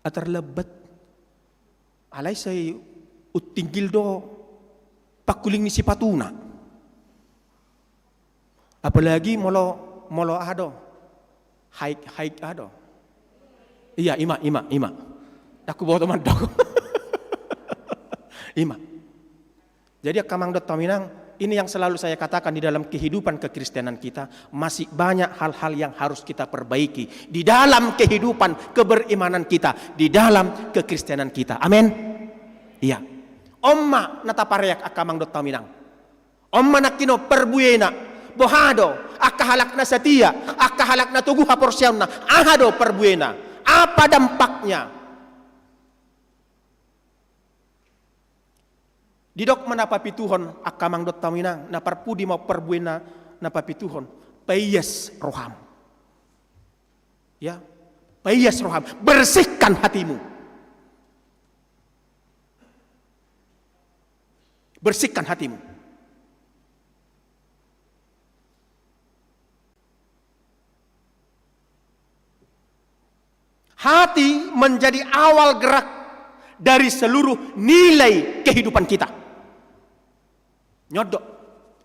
A tarlambat. Alai sai untinggil do pangkuling ni sipatuna. Apalagi molo, molo aha do. Haik, haik aha do. Iya, ima, ima, ima. Ndang huboto mandok. Ima. Jadi, angka amang dohot hamu inang, ini yang selalu saya katakan, di dalam kehidupan kekristenan kita, masih banyak hal-hal yang harus kita perbaiki di dalam kehidupan keberimanan kita, di dalam kekristenan kita. Amin. Iya. On ma na tapareak, angka amang dohot hamu inang. On ma nangkin on parbuena. Boha do angka halak na satia, angka halak na togu haporseaonna? Aha do parbuena? Apa dampaknya? Didok ma na papituhon, angka amang dohot hamu inang, na parpudi ma on parbuena na papituhon: Paias roham. Ya, paias roham, bersihkan hatimu. Bersihkan hatimu. Hati menjadi awal gerak dari seluruh nilai kehidupan kita. Nyondok,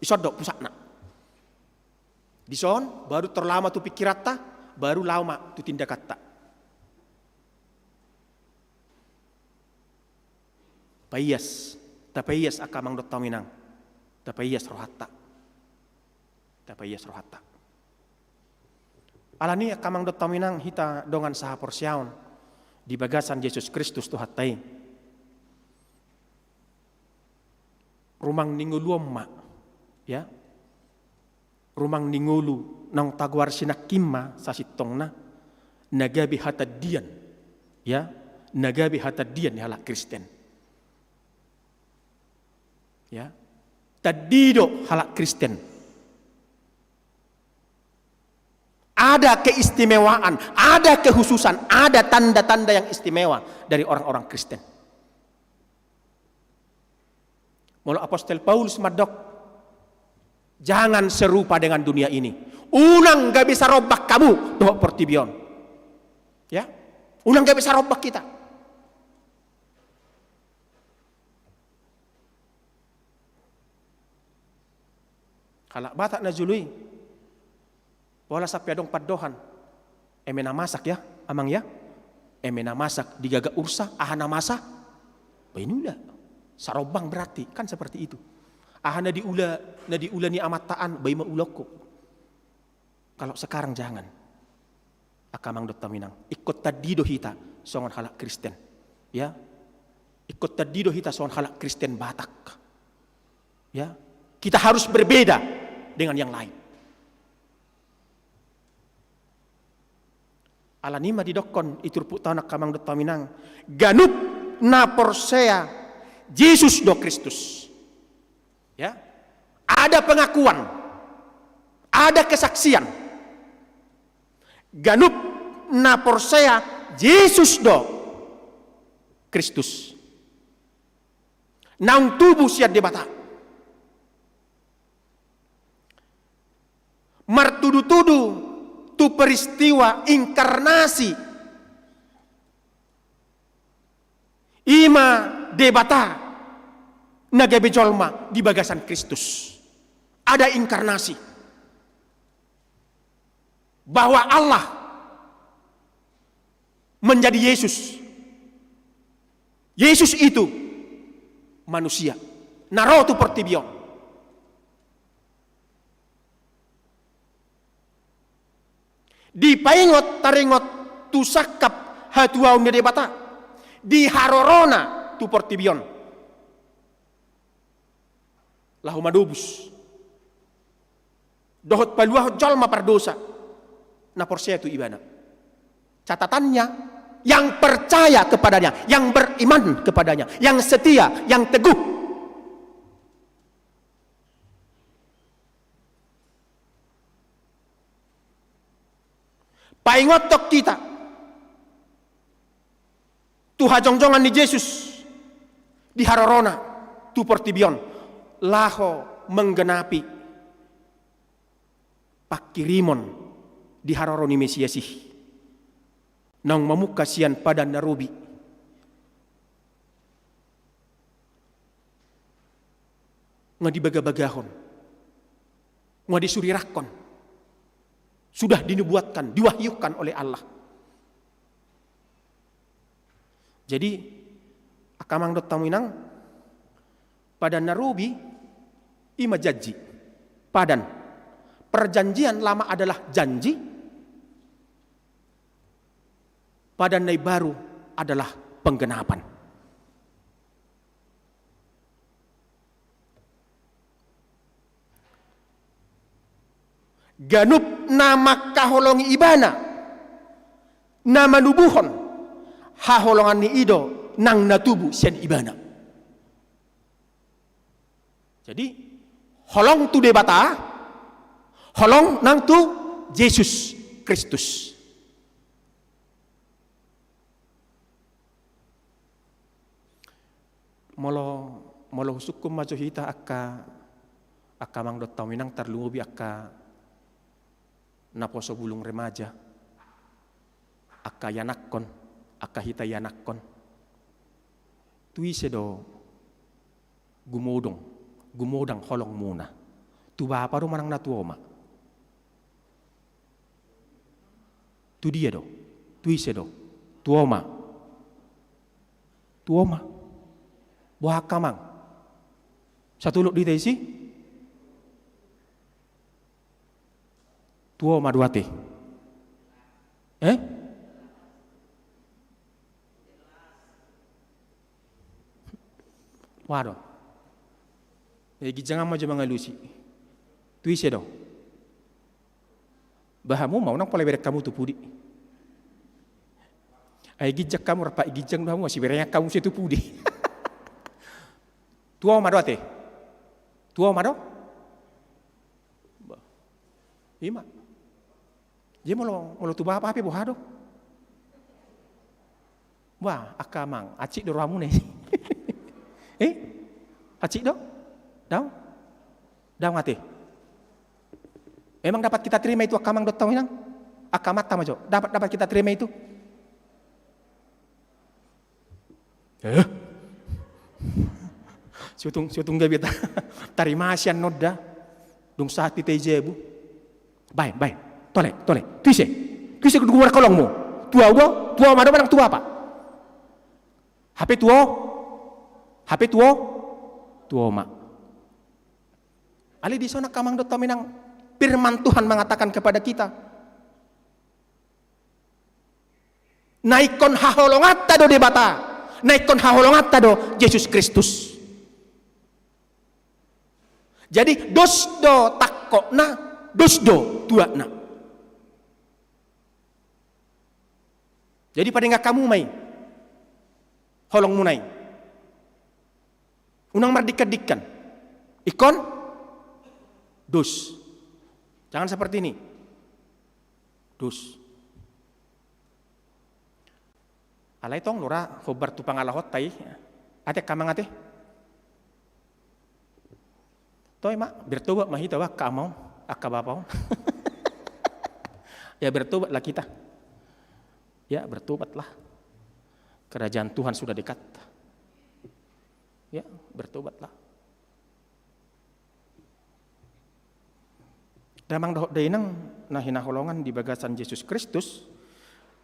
isondok pusatna. Dison, baru tor laho ma tu pikiranta, baru laho ma tu tindakanta. Paias, tapaias angka amang dohot hamu inang, tapaias rohanta. Tapaias rohanta. Alani i, angka amang dohot hamu inang, hita dongan sahaporseaon di bagasan Jesus Kristus Tuhanta i. Rumang ni ngolu on ma, ya. Rumang ni ngolu naung tagoarsi nangkin ma sasintongna na gabe hatandian, ya, na gabe hatandian ni halak Kristen. Ya. Tandi do halak Kristen. Ada keistimewaan, ada kekhususan, ada tanda-tanda yang istimewa dari orang-orang Kristen. Molo Apostel Paulus mandok, "Jangan serupa dengan dunia ini." Unang gabe sarombang hamu dohot portibi on. Ya? Unang gabe sarombang hita. Halak Batak na jolo i, pola sampe adong pandohan. Eme na masak ya, amang ya. Eme na masak digagak ursa, aha na masa? Baen ula. Sarombang berarti, kan seperti itu. Aha na diula, na diula ni amanta an, baen ma ulaonku. Kalau sekarang jangan. Angka amang dohot hamu inang, ingkon tandi do hita songon halak Kristen. Ya. Ingkon tandi do hita songon halak Kristen Batak. Ya. Kita harus berbeda dengan yang lain. Alani i ma didokkon i turpukta on, angka amang dohot hamu inang, ganup na porsea Jesus do Kristus. Ya. Ada pengakuan, ada kesaksian. Ganup na porsea Jesus do Kristus, naung tubu sian Debata. Martudutudu tu peristiwa inkarnasi, i ma Debata na gabe jolma di bagasan Kristus. Ada inkarnasi. Bahwa Allah menjadi Yesus. Yesus itu manusia. Na ro tu portibi on. Dipaingot taringot tu sangkap hatuaon ni Debata. Di harorona tu portibi on. Laho manobus. Dohot paluahon jolma pardosa. Na porsea tu ibana. Catatannya, yang percaya kepadanya, yang beriman kepadanya, yang setia, yang teguh. Paingothon hita tu hajongjongan ni Jesus di harorona tu portibi on, laho menggenapi pangkirimon di haroro ni Mesias i. Naung mamungka sian padan na robi. Nga dibagabagahon. Nga disurirangkon. Sudah dinubuatkan, diwahyukan oleh Allah. Jadi, angka amang dohot hamu inang, padan na robi, i ma janji. Padan. Perjanjian lama adalah janji, padan na imbaru adalah penggenapan. Ganup na mangkaholongi ibana, na manubuhon, haholongan ni i do nang na tubu sian ibana. Jadi, holong tu Debata, holong nang tu Jesus Kristus. Molo, molo husungkun ma jo hita angka, angka amang dohot hamu inang, tarlumobi angka naposo bulung remaja, angka ianakhon, angka hita ianakhon. Tu ise do gumodong, gumodang holongmuna? Tu bapa do manang na tu oma? Tu dia do? Tu ise do? Tu oma. Tu oma. Boha angka amang? Satolop do hita isi? Tu oma do ate. Eh? Boha do? Eh, ginjang ma jo mangalusi. Tu ise do? Ba hamu ma unang pola bereng hamu tu pudi. Ai ginjang hamu, rap ginjang do hamu, masiberengan hamu muse tu pudi. Tu oma do ate? Tu oma do? Ba. I ma. Jadi molo, molo tu bapa pe boha do? Wah, angka amang, hansit do rohamuna i. Eh? Hansit do? Daong? Daong ate. Memang dapat kita terima itu angka amang dohot hamu inang? Angka amanta ma jo. Dapat, dapat kita terima itu? Eh? Sotung, sotung gabe ta-, tarima sian nonda. Dung sahat hita i jabu. Baen, baen. Tole, tole. Tu ise? Tu ise gumodang holongmu? Tu ahu do? Tu oma do manang tu bapa? Hape tu o-, hape tu o-, tu oma. Alai dison angka amang dohot hamu inang, firman Tuhan mengatakan kepada kita, na ingkon haholonganta do Debata, na ingkon haholonganta do Jesus Kristus. Jadi dos do tangkokna, dos do tuatna. Jadi padangan hamu ma i holongmuna i. Unang mardingkan-dingkan. Ingkon dos. Jangan seperti ini. Dos. Alai tong do ra hombar tu pangalahonta i. Ate angka amang ate. Toe ma, bertobat ma hita ba angka ama on, angka bapa on. Ya, bertobatlah kita. Ya, bertobatlah. Kerajaan Tuhan sudah dekat. Ya, bertobatlah. Damang dohot dainang na hinaholongan di bagasan Jesus Kristus,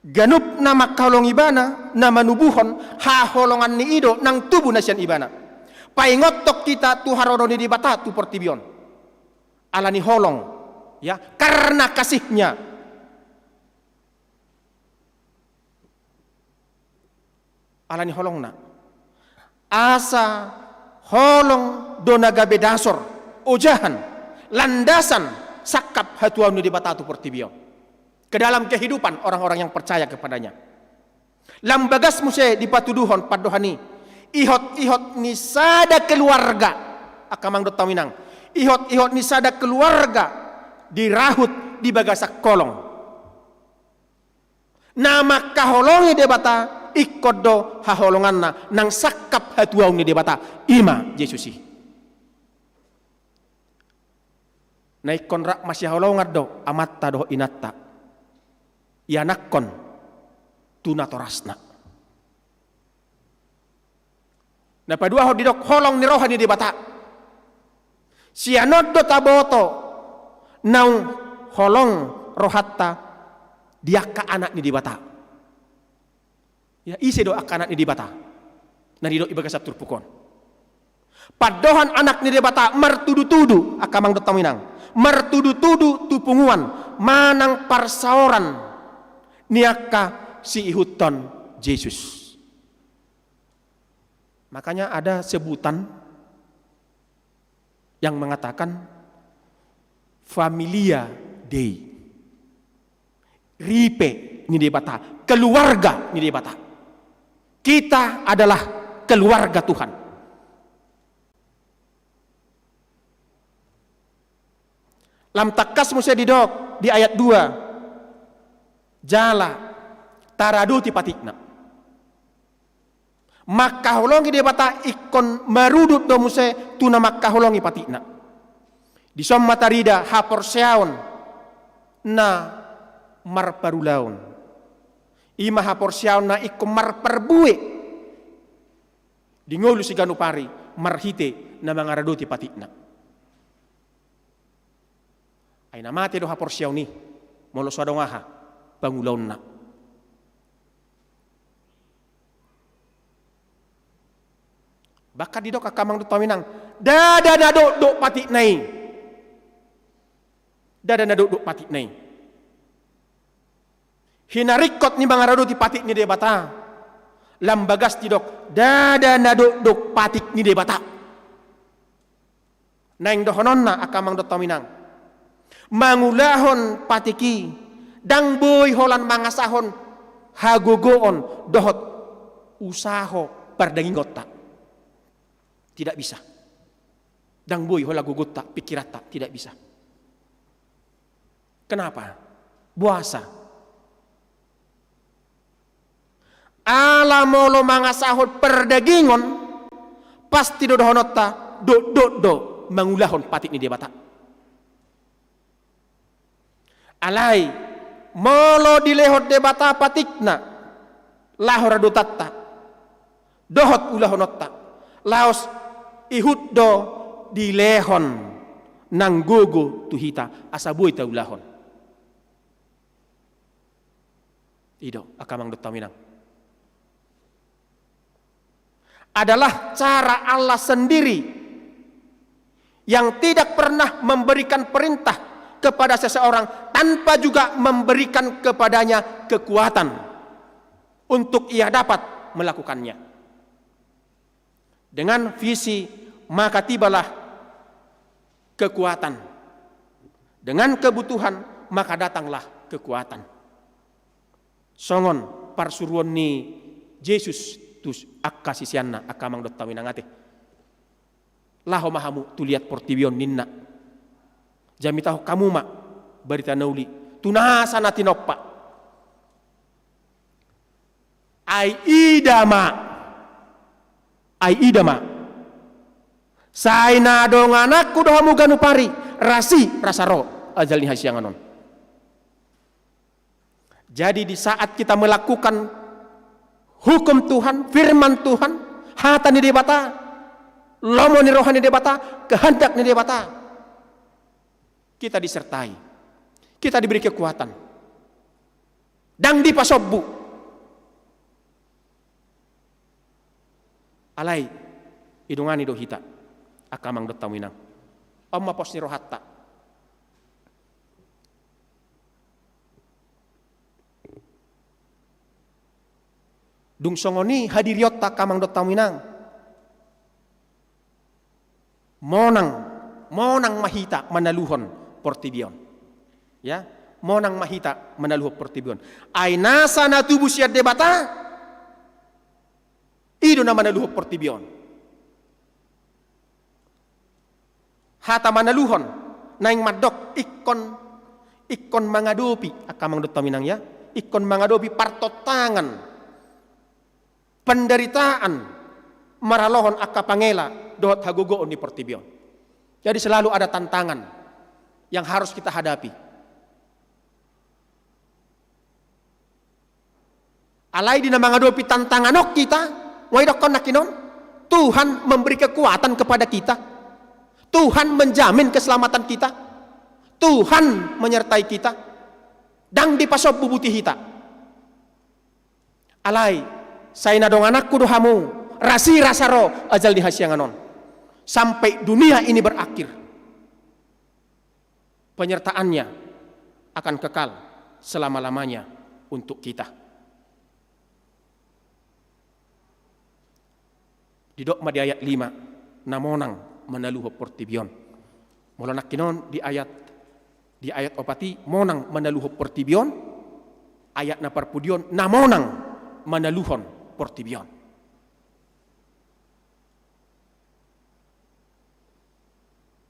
ganup na mangkaholongi ibana, na manubuhon, haholongan ni i do nang tubu na sian ibana. Paingothon hita tu haroro ni Debata tu portibi on. Ala ni holong, ya, karena kasihnya. Ala ni holongna. Asa holong do na gabe dasor, ojahan, landasan sangkap hatuaon ni Debata tu portibi on. Ke dalam kehidupan orang-orang yang percaya kepada-Nya. Lam bagas muse dipatuduhon pandohan i, ihot-ihot ni sada keluarga, angka amang dohot hamu inang, ihot-ihot ni sada keluarga dirahut di bagasan holong. Na mangkaholongi Debata ingkon do haholonganna nang sangkap hatuaon ni Debata, i ma Jesus i. Na ingkon rap masihaholongan do amanta dohot inanta ianakhon tu natorasna. Na paduahon didok holong ni roha ni Debata. Sian on do taboto naung holong rohanta di angka anak ni Debata. Ya, ise do angka anak ni Debata na didok di bagasan turpuk on? Pandohan anak ni Debata martudu-tudu, angka amang dohot hamu inang, martudu-tudu tu punguan manang parsaoran ni angka siihuthon Jesus. Makanya ada sebutan yang mengatakan Familia Dei. Ripe ni Debata, keluarga ni Debata. Kita adalah keluarga Tuhan. Lam tangkas muse didok di ayat dua, jala taradoti patikna. Mangkaholongi Debata ingkon marudut do muse tu na mangkaholongi patikna. Dison ma tarida haporseaon na marparulaon. I ma haporseaon na ingkon marparbue di ngolu siganup ari marhite na mangaradoti patikna. Ai na mate do haporseaon i molo so adong aha pangulaonna. Bahkan didok, angka amang dohot hamu inang, ndada na dokdok patikna i. Ndada na dokdok patikna i. Hinaringkot ni mangaradoti patik ni Debata. Lam bagas didok, ndada na dokdok patik ni Debata. Naeng dohononna, angka amang dohot hamu inang, mangulahon patik i ndang boi holan mangasahon hagogoon dohot usaho pardagingonta. Tidak bisa. Ndang boi holan gogonta, pikiranta, tidak bisa. Kenapa? Boasa? Ala molo mangasahon pardagingon, pasti do dohononta dokdok do mangulahon patik ni Debata. Alai molo dilehon Debata patikna laho radotanta dohot ulahononta, laos ihut do dilehon nang gogo tu hita asa boi taulahon. I do, angka amang dohot hamu inang, adalah cara Allah sendiri yang tidak pernah memberikan perintah kepada seseorang tanpa juga memberikan kepadanya kekuatan untuk ia dapat melakukannya. Dengan visi, maka tibalah kekuatan. Dengan kebutuhan, maka datanglah kekuatan. Songon parsuruon ni Jesus tu angka siseanna, angka amang dohot hamu inang ate. Laho ma hamu tu liat portibi on, ninna. Jamitahon hamu ma barita na uli tu nasa na tinompa. Ai ida ma. Ai ida ma. Sai na dongananku do hamu ganup ari, rasi rasa ro ajal ni hasiangan on. Jadi di saat kita melakukan hukum Tuhan, firman Tuhan, hata ni Debata, lomo ni roha ni Debata, kehendak ni Debata, kita disertai, kita diberi kekuatan. Ndang dipasombu. Alai didongani do hita, angka amang dohot hamu inang. On ma pos ni rohanta. Dung songon i hadirionta angka amang dohot hamu inang, monang, monang ma hita manaluhon portibi on. Ya, monang ma hita manaluhon portibi on. Ai nasa na tubu sian Debata, i do na manaluhon portibi on. Hata manaluhon naeng mandok ingkon, ingkon mangadopi, angka amang dohot hamu inang ya, ingkon mangadopi partontangan, penderitaan, maralohon angka pangela dohot hagogoon ni portibi on. Jadi selalu ada tantangan yang harus kita hadapi. Alai di na mangadopi tantangan on hita, nga didokkon nangkin on, Tuhan memberi kekuatan kepada kita. Tuhan menjamin keselamatan kita. Tuhan menyertai kita. Ndang dipasombu buti hita. Alai, sai na dongananku do hamu, rasirasa ro ajal ni hasiangan on. Sampai dunia ini berakhir, penyertaan-Nya akan kekal selama-lamanya untuk kita. Didok ma di ayat lima, na monang manaluhon portibi on. Molo nangkin on di ayat, di ayat opat i, monang manaluhon portibi on, ayat na parpudi on, na monang manaluhon portibi on.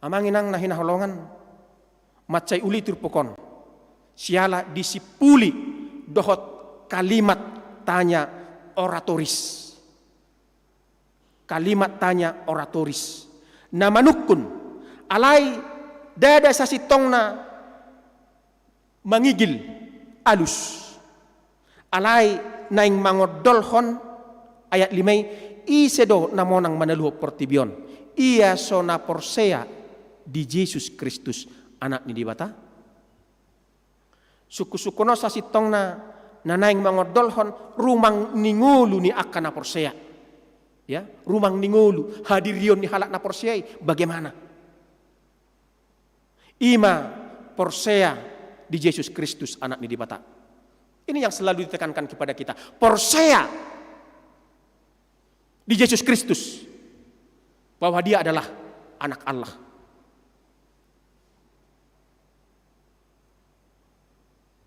Amang inang na hinaholongan, mansai uli turpuk on siala disimpuli dohot kalimat tanya oratoris. Kalimat tanya oratoris na manungkun, alai ndada sasintongna mangigil alus. Alai naeng mangondolhon, ayat lima i, ise do na monang manaluhon portibi on, ia so na porsea di Jesus Kristus, Anak ni Debata? Sungkun-sungkun on sasintongna na naeng mangondolhon rumang ni ngolu ni angka na porsea. Ya, rumang ni ngolu, hadirion ni halak na porsea i bagaimana? I ma porsea di Jesus Kristus, Anak ni Debata. Ini yang selalu ditekankan kepada kita. Porsea di Jesus Kristus, bahwa Dia adalah Anak Allah.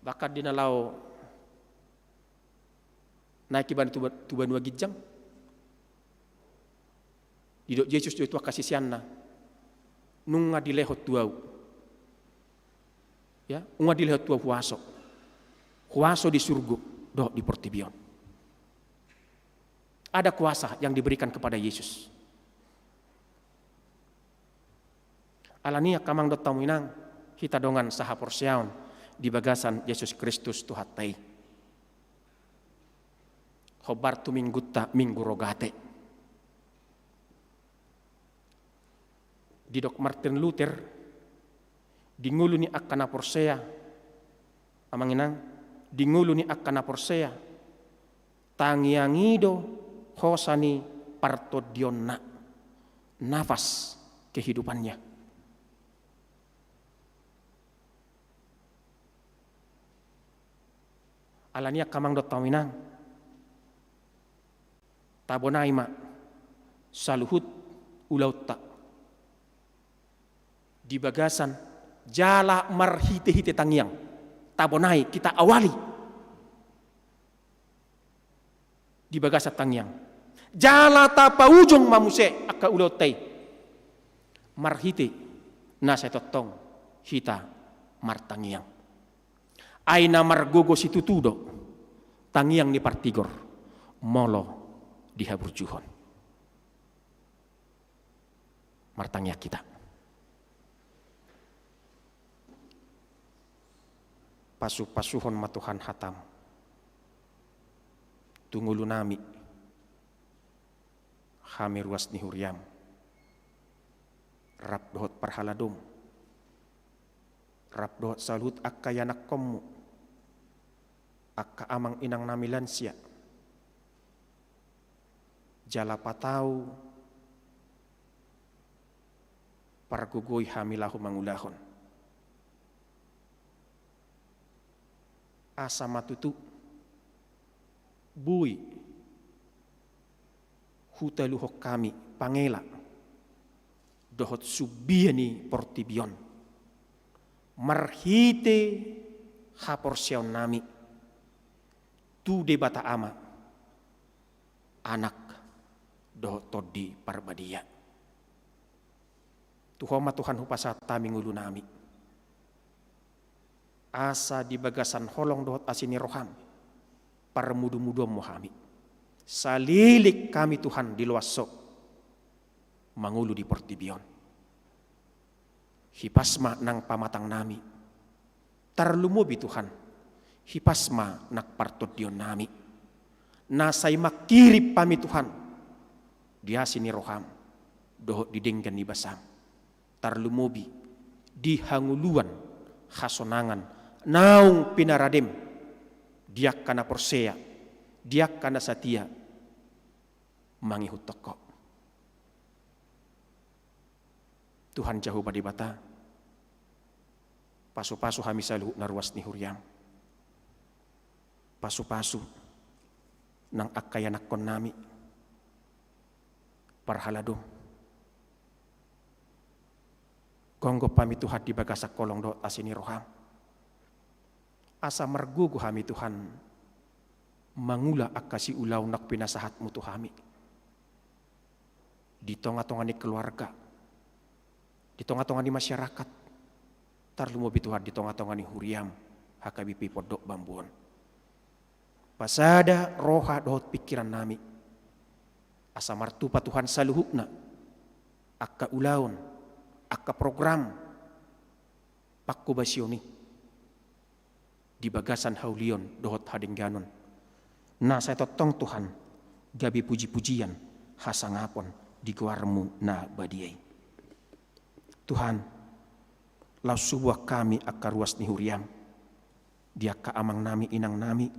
Bahkan di na laho naek ibana tu ba-, tu banua ginjang, didok Jesus do tu angka siseanna, nunga dilehon tu Ahu. Ya, nunga dilehon tu Ahu huaso. Huaso di surgo dohot di portibi on. Ada kuasa yang diberikan kepada Yesus. Alani i angka amang dohot hamu inang, hita dongan sahaporseaon di bagasan Jesus Kristus Tuhanta i. Hombar tu minggunta, Minggu Rogate. Didok Martin Luther, di ngolu ni angka na porsea, amang inang, di ngolu ni angka na porsea, tangiang i do hosa ni partondionna, nafas kehidupannya. Alani i angka amang dohot hamu inang, tabonai ma saluhut ulaonta di bagasan jala marhite-hite tangiang. Tabonai, kita awali di bagasan tangiang. Jala tapaujung ma muse angka ulaonta i marhite na sai tongtong hita martangiang. Ai na margogo situtu do tangiang ni partigor molo di haburjuhon. Martangiang hita. Pasu-pasuhon ma Tuhan hataM tu ngolunami, hami ruas ni huriaM, rap dohot parhaladoM, rap dohot saluhut angka ianakkonMu, angka amang inangnami lansia, jala patau pargogoi hami laho mangulahon. Asa ma tutu boi Hutaluhon hami pangela dohot sumbia ni portibi on marhite haporseaonnami tu Debata Ama, Anak dohot Tondi Parbadia. Tu Ho ma Tuhan hupasahat hami ngolunami, asa di bagasan holong dohot asi ni roham parmudumuduonmu hami. Saleleng hami Tuhan diloas Ho mangolu di portibi on. Hipas ma nang pamatangnami, tarlumobi Tuhan, hipas ma nang partondionnami. Na sai mangkirim hami Tuhan di asi ni roham dohot di denggan ni basam, tarlumobi di hangoluan hasonangan naung pinaradem di angka na porsea, di angka na satia mangihuthon Ho. Tuhan Jahowa Debata, pasupasu hami saluhutna ruas ni huriam. Pasupasu nang angka ianakkonnami parhaladom. Gonggom hami Tuhan di bagasan holong dohot asi ni roham, asa margogo hami Tuhan mangula angka siulaon na pinasahatmu tu hami di tongatonga ni keluarga, di tongatonga ni masyarakat, tarlumobi Tuhan di tongatonga ni huriam H K B P Pondok Bambu on. Pasada roha dohot pingkirannami, asa martupa Tuhan saluhutna angka ulaon, angka program pangkobasion i di bagasan haulion dohot hadengganon, na sai tongtong Tuhan gabe pujipujian hasangapon di goarmu na badia i. Tuhan, laos huboan hami angka ruas ni huriam, di angka amangnami inangnami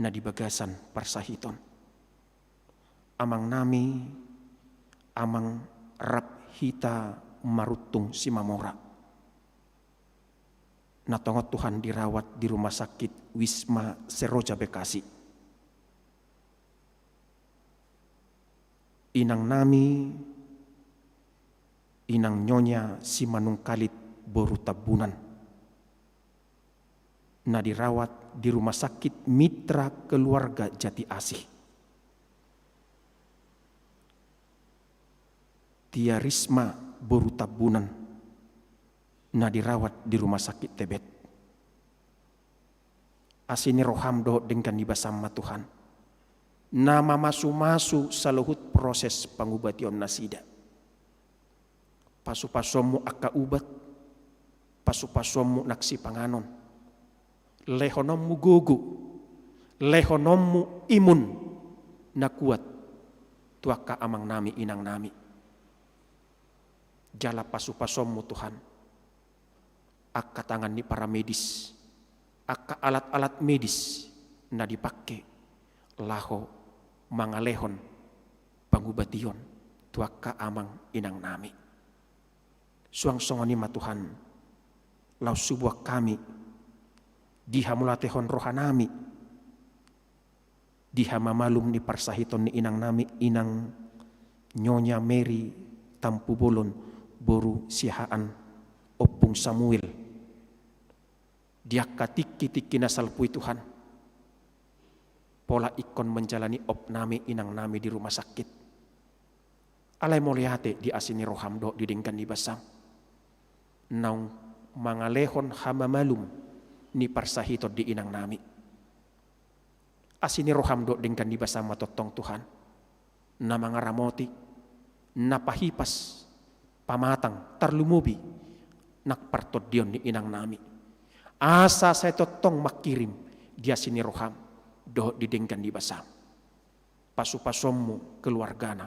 na di bagasan parsahiton. Amangnami, amang rap hita Maruntung Simamora, na tongon Tuhan dirawat di rumah sakit Wisma Seroja Bekasi. Inangnami, inang Nyonya Simanungkalit boru Tambunan, na dirawat di Rumah Sakit Mitra Keluarga Jati Asih. Tia Risma boru Tambunan, na dirawat di Rumah Sakit Tebet. Asi ni roham dohot denggan ni basam ma Tuhan, na mamasumasu saluhut proses pangubation nasida. Pasupasuonmu angka ubat, pasupasuonmu nang sipanganon, lehononmu gogo, lehononmu imun na kuat tu angka amangnami inangnami. Jala pasupasuonmu Tuhan angka tangan ni paramedis, angka alat-alat medis na dipangke laho mangalehon pangubation tu angka amang inangnami. Suang songon i ma Tuhan, laos huboan hami di hamauliatehon rohanami di hamamalum ni parsahiton ni inangnami, inang Nyonya Mary Tampubolon boru Siahaan, Ompung Samuel, di angka tingki-tingki na salpu i Tuhan, pola ingkon menjalani opnami inangnami di rumah sakit. Alai mauliate di asi ni roham dohot di denggan ni basam, naung mangalehon hamamalum ni parsahiton di inangnami. Asi ni roham dohot denggan ni basam ma tongtong Tuhan, na mangaramoti, na pahipas, pamatang, tarlumobi nang partondion ni inangnami. Asa sai tongtong mangkirim di asi ni roham dohot di denggan ni basam pasupasuonmu keluargana,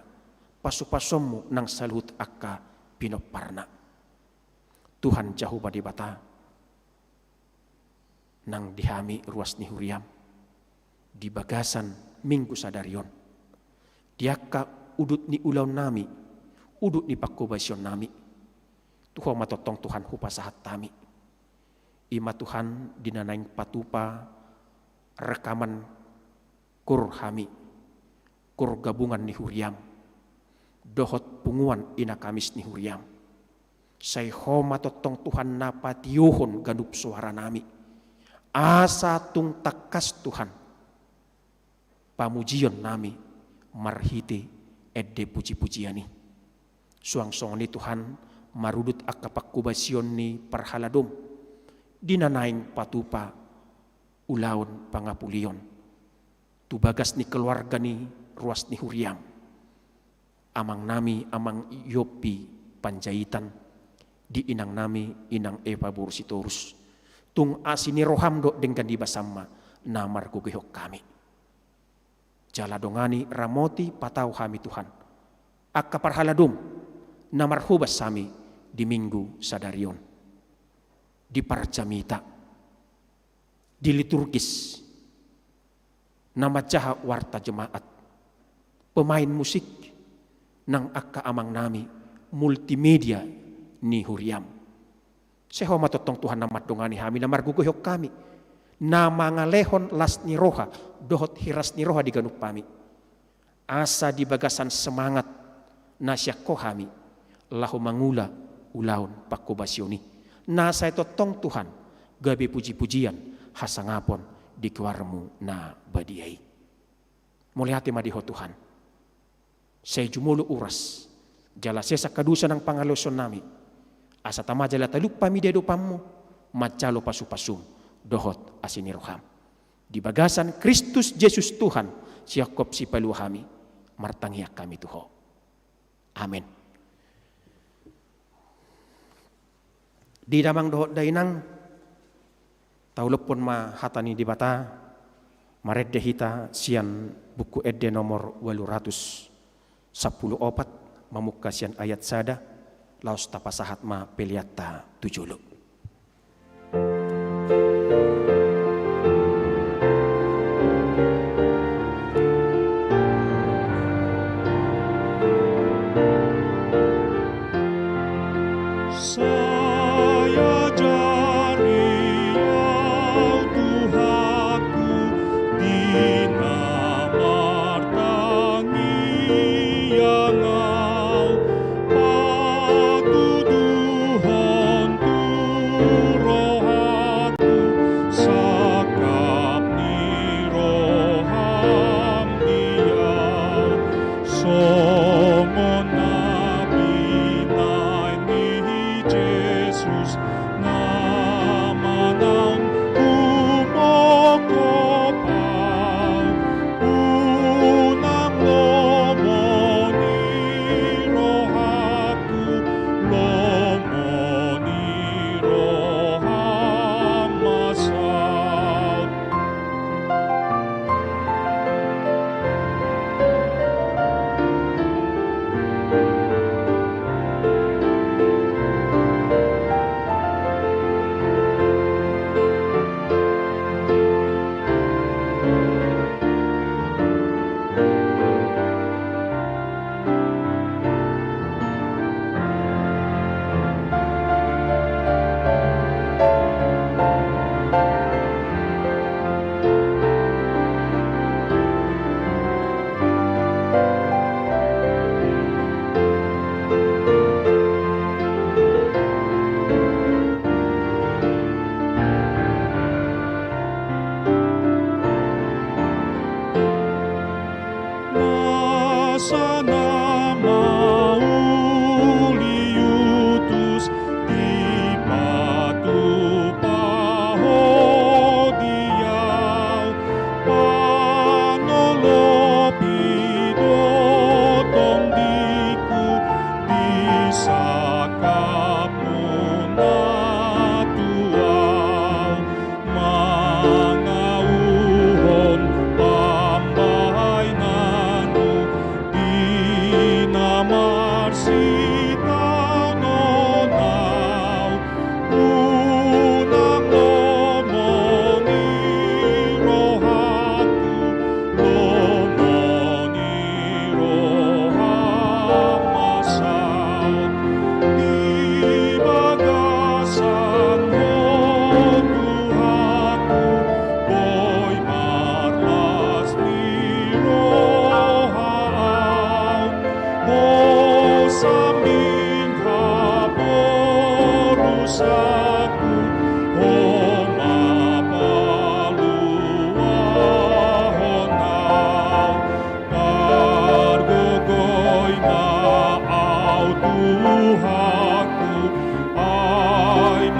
pasupasuonmu nang saluhut angka pinomparna. Tuhan Jahowa Debata, nang di hami ruas ni huriam di bagasan minggu sadari on, di angka udut ni ulaonnami, udut ni pangkobasionnami, tu Ho ma tongtong Tuhan hupasahat hami. I ma Tuhan di na naeng patupa rekaman kur hami, Koor gabungan ni huriaM dohot punguan Ina Kamis ni huriaM. Sai Ho ma tongtong Tuhan na patiuhon ganup soaranami, asa tung tangkas Tuhan pamujionnami marhite ende pujipujian i. Suang songon i Tuhan, marudut angka panghobasion ni parhaladoM di na naeng patupa ulaon pangapulion tu bagas ni keluarga ni ruas ni huriaM, amangnami Amang Yoppi Panjaitan, di inangnami Inang Eva boru Sitorus. Tung asi ni rohaM dohot denggan ni basaM ma na margogoihon hami. Jala dongani, ramoti, patau hami Tuhan, angka parhaladoM na marhobas hami di Minggu sadari on, di parjamita, di liturgis, na manjaha warta jemaat, pemain musik, nang angka amangnami multimedia ni huriaM. Sai Ho ma tongtong Tuhan na mandongani hami, na margogoihon hami, na mangalehon las ni roha dohot hiras ni roha di ganup hami, asa di bagasan semangat na sian Ho hami laho mangula ulaon panghobasion i, na sai tongtong Tuhan gabe pujipujian hasangapon di goarMu na badia i. Mauliate ma di Ho Tuhan. Sai jumolo uras jala sesa angka dosa nang pangalaosionnami, asa tama jala talup hami di adopanMu manjalo pasupasuM dohot asi ni rohaM. Di bagasan Kristus Jesus Tuhan, sihongkop sipalua hami, martangiang hami tu Ho. Amen. Di damang dohot dainang, taulaphon ma hata ni Debata. Marende hita sian Buku Ende nomor ualu ratus sampulu opat, mamungka sian ayat sada, laos tapasahat ma peleanta tu jolo. Sai ajari au Tuhanku, di na martangiang au, patuduhon tu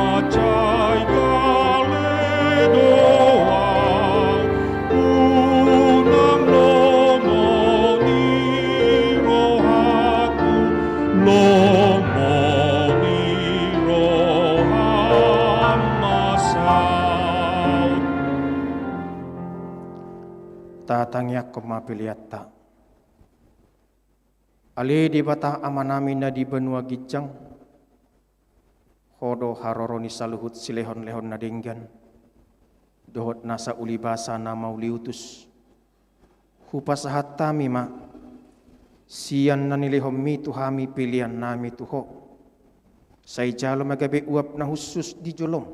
Mansai gale do ahu, unang lomo ni rohaku, lomo ni roham ma saut. Tatangiangkon ma peleanta. Ale Debata Amanami na di banua ginjang, Ho do haroro ni saluhut silehonlehon na denggan dohot nasa ulibasa na mauliutus. Hupasahat hami ma sian na nilehonmi tu hami peleannami tu Ho. Sai jalo ma gabe uap na hushus di jolom.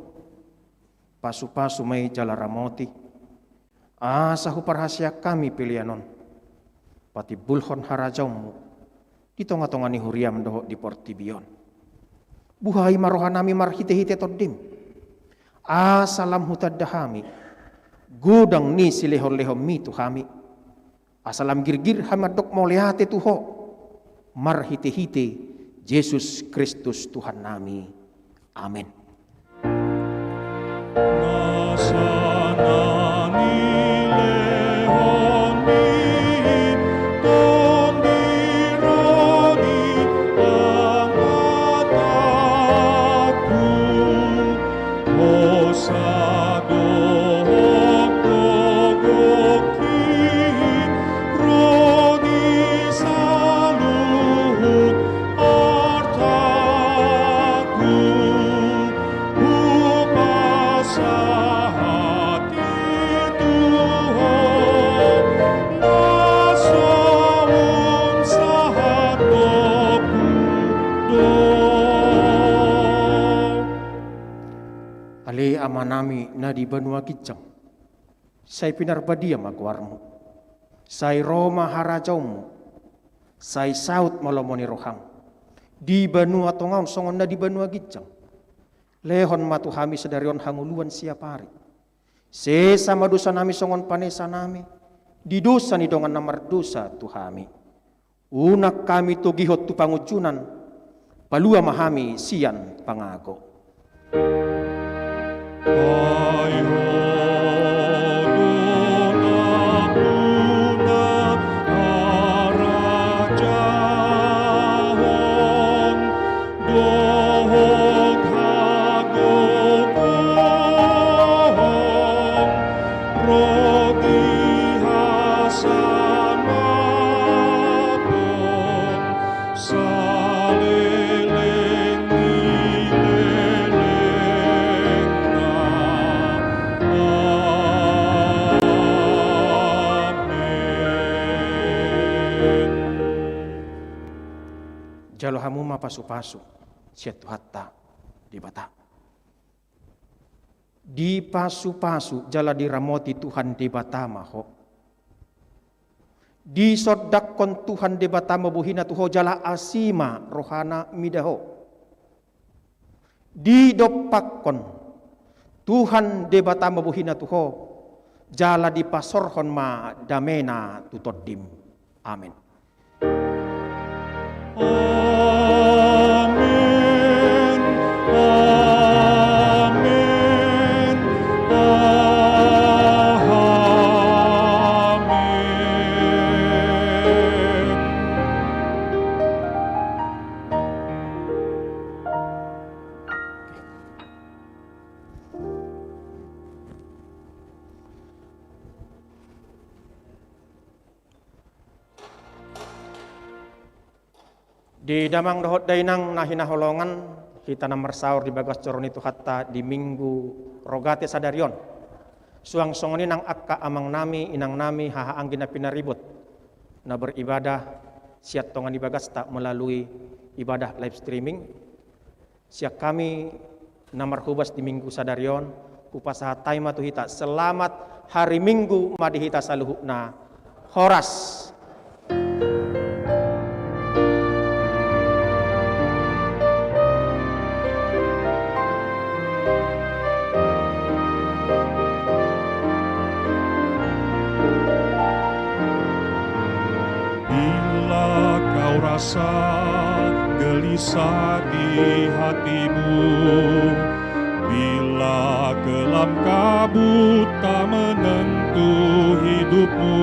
Pasupasu ma i jala ramoti, asa huparhaseang hami pelean on patimbulhon harajaonmu di tongatonga ni huriam dohot di portibi on. Buhai ma rohanami marhitehite Tondim, asa lam hutanda hami godang ni silehonlehonmi tu hami, asa lam girgir hami mandok mauliate tu Ho marhitehite Jesus Kristus Tuhannami. Amen. Nasa na nilehonmi Tondim ro di pangatangku, hosa dohot gogongki ro di saluhut artangku. Hupasahat i tu Ho, na so umsahat dohot do. Ale Amanami na di banua ginjang, sai pinarbadia ma goarmu. Sai ro ma harajaonmu. Sai saut ma lomo ni roham di banua tonga on songon na di banua ginjang. Lehon ma tu hami sadari on hangoluan siapari. Sesa ma dosanami songon panesanami di dosa ni dongan na mardosa tu hami. Unang hami togihon tu pangunjunan, palua ma hami sian pangago. Ai Ho do na puna harajaon dohot hagogoon ro di hasangapon saleleng ni lelengna. Amen. Jalo hamu ma pasupasu sian Tuhanta Debata. Dipasupasu jala diramoti Tuhan Debata ma ho. Disondangkon Tuhan Debata ma bohina tu ho jala asi ma rohana mida ho. Didompakkon Tuhan Debata ma bohina tu ho jala dipasorhon ma damena tu tondim. Amen. Amen, amen, amen. Di damang dohot dainang na hinaholongan, hita na marsaor di bagas joro ni Tuhanta di Minggu Rogate sadari on. Suang songon i nang angka amangnami, inangnami, haha anggi na pinaribot na beribadah sian tonga ni bagasta melalui ibadah live streaming. Sian hami na marhobas di Minggu sadari on, hupasahat hami ma tu hita, selamat hari Minggu ma di hita saluhutna. Horas. Bila kau rasa gelisah di hatimu, tak menentu hidupmu.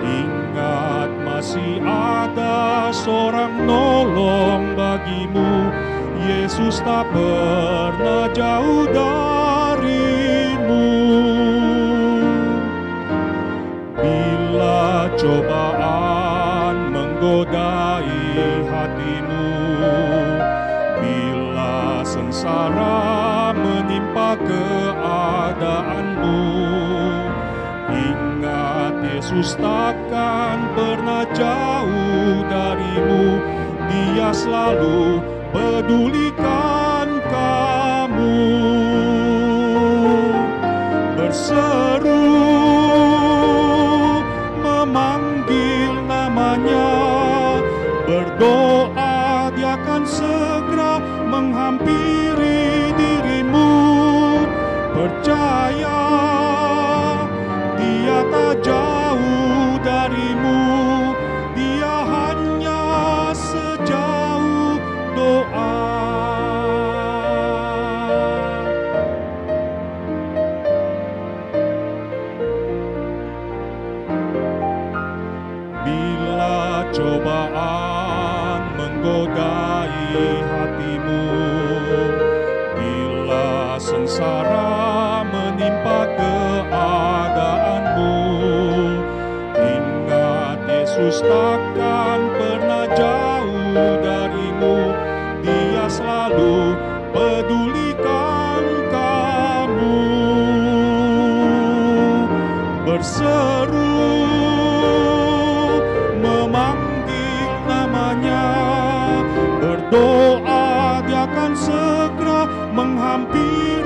Ingat, masih ada seorang nolong bagimu. Yesus tak pernah jauh darimu. Bila cobaan menggodai hatimu, bila sengsara menimpa keadaanmu, ingat, Yesus takkan pernah jauh darimu. Dia selalu pedulikan kamu. Berseru, memanggil namanya, berdoa, Dia akan segera menghampiri dirimu. Percaya, Dia tak jauh darimu. Dia hanya sejauh doa. Bila cobaan menggodai hatimu, bila sengsara menimpa keadaanmu, ingat, Yesus takkan pernah jauh darimu. Dia selalu pedulikan kamu. Berseru, memanggil namanya, berdoa, Dia akan segera menghampiri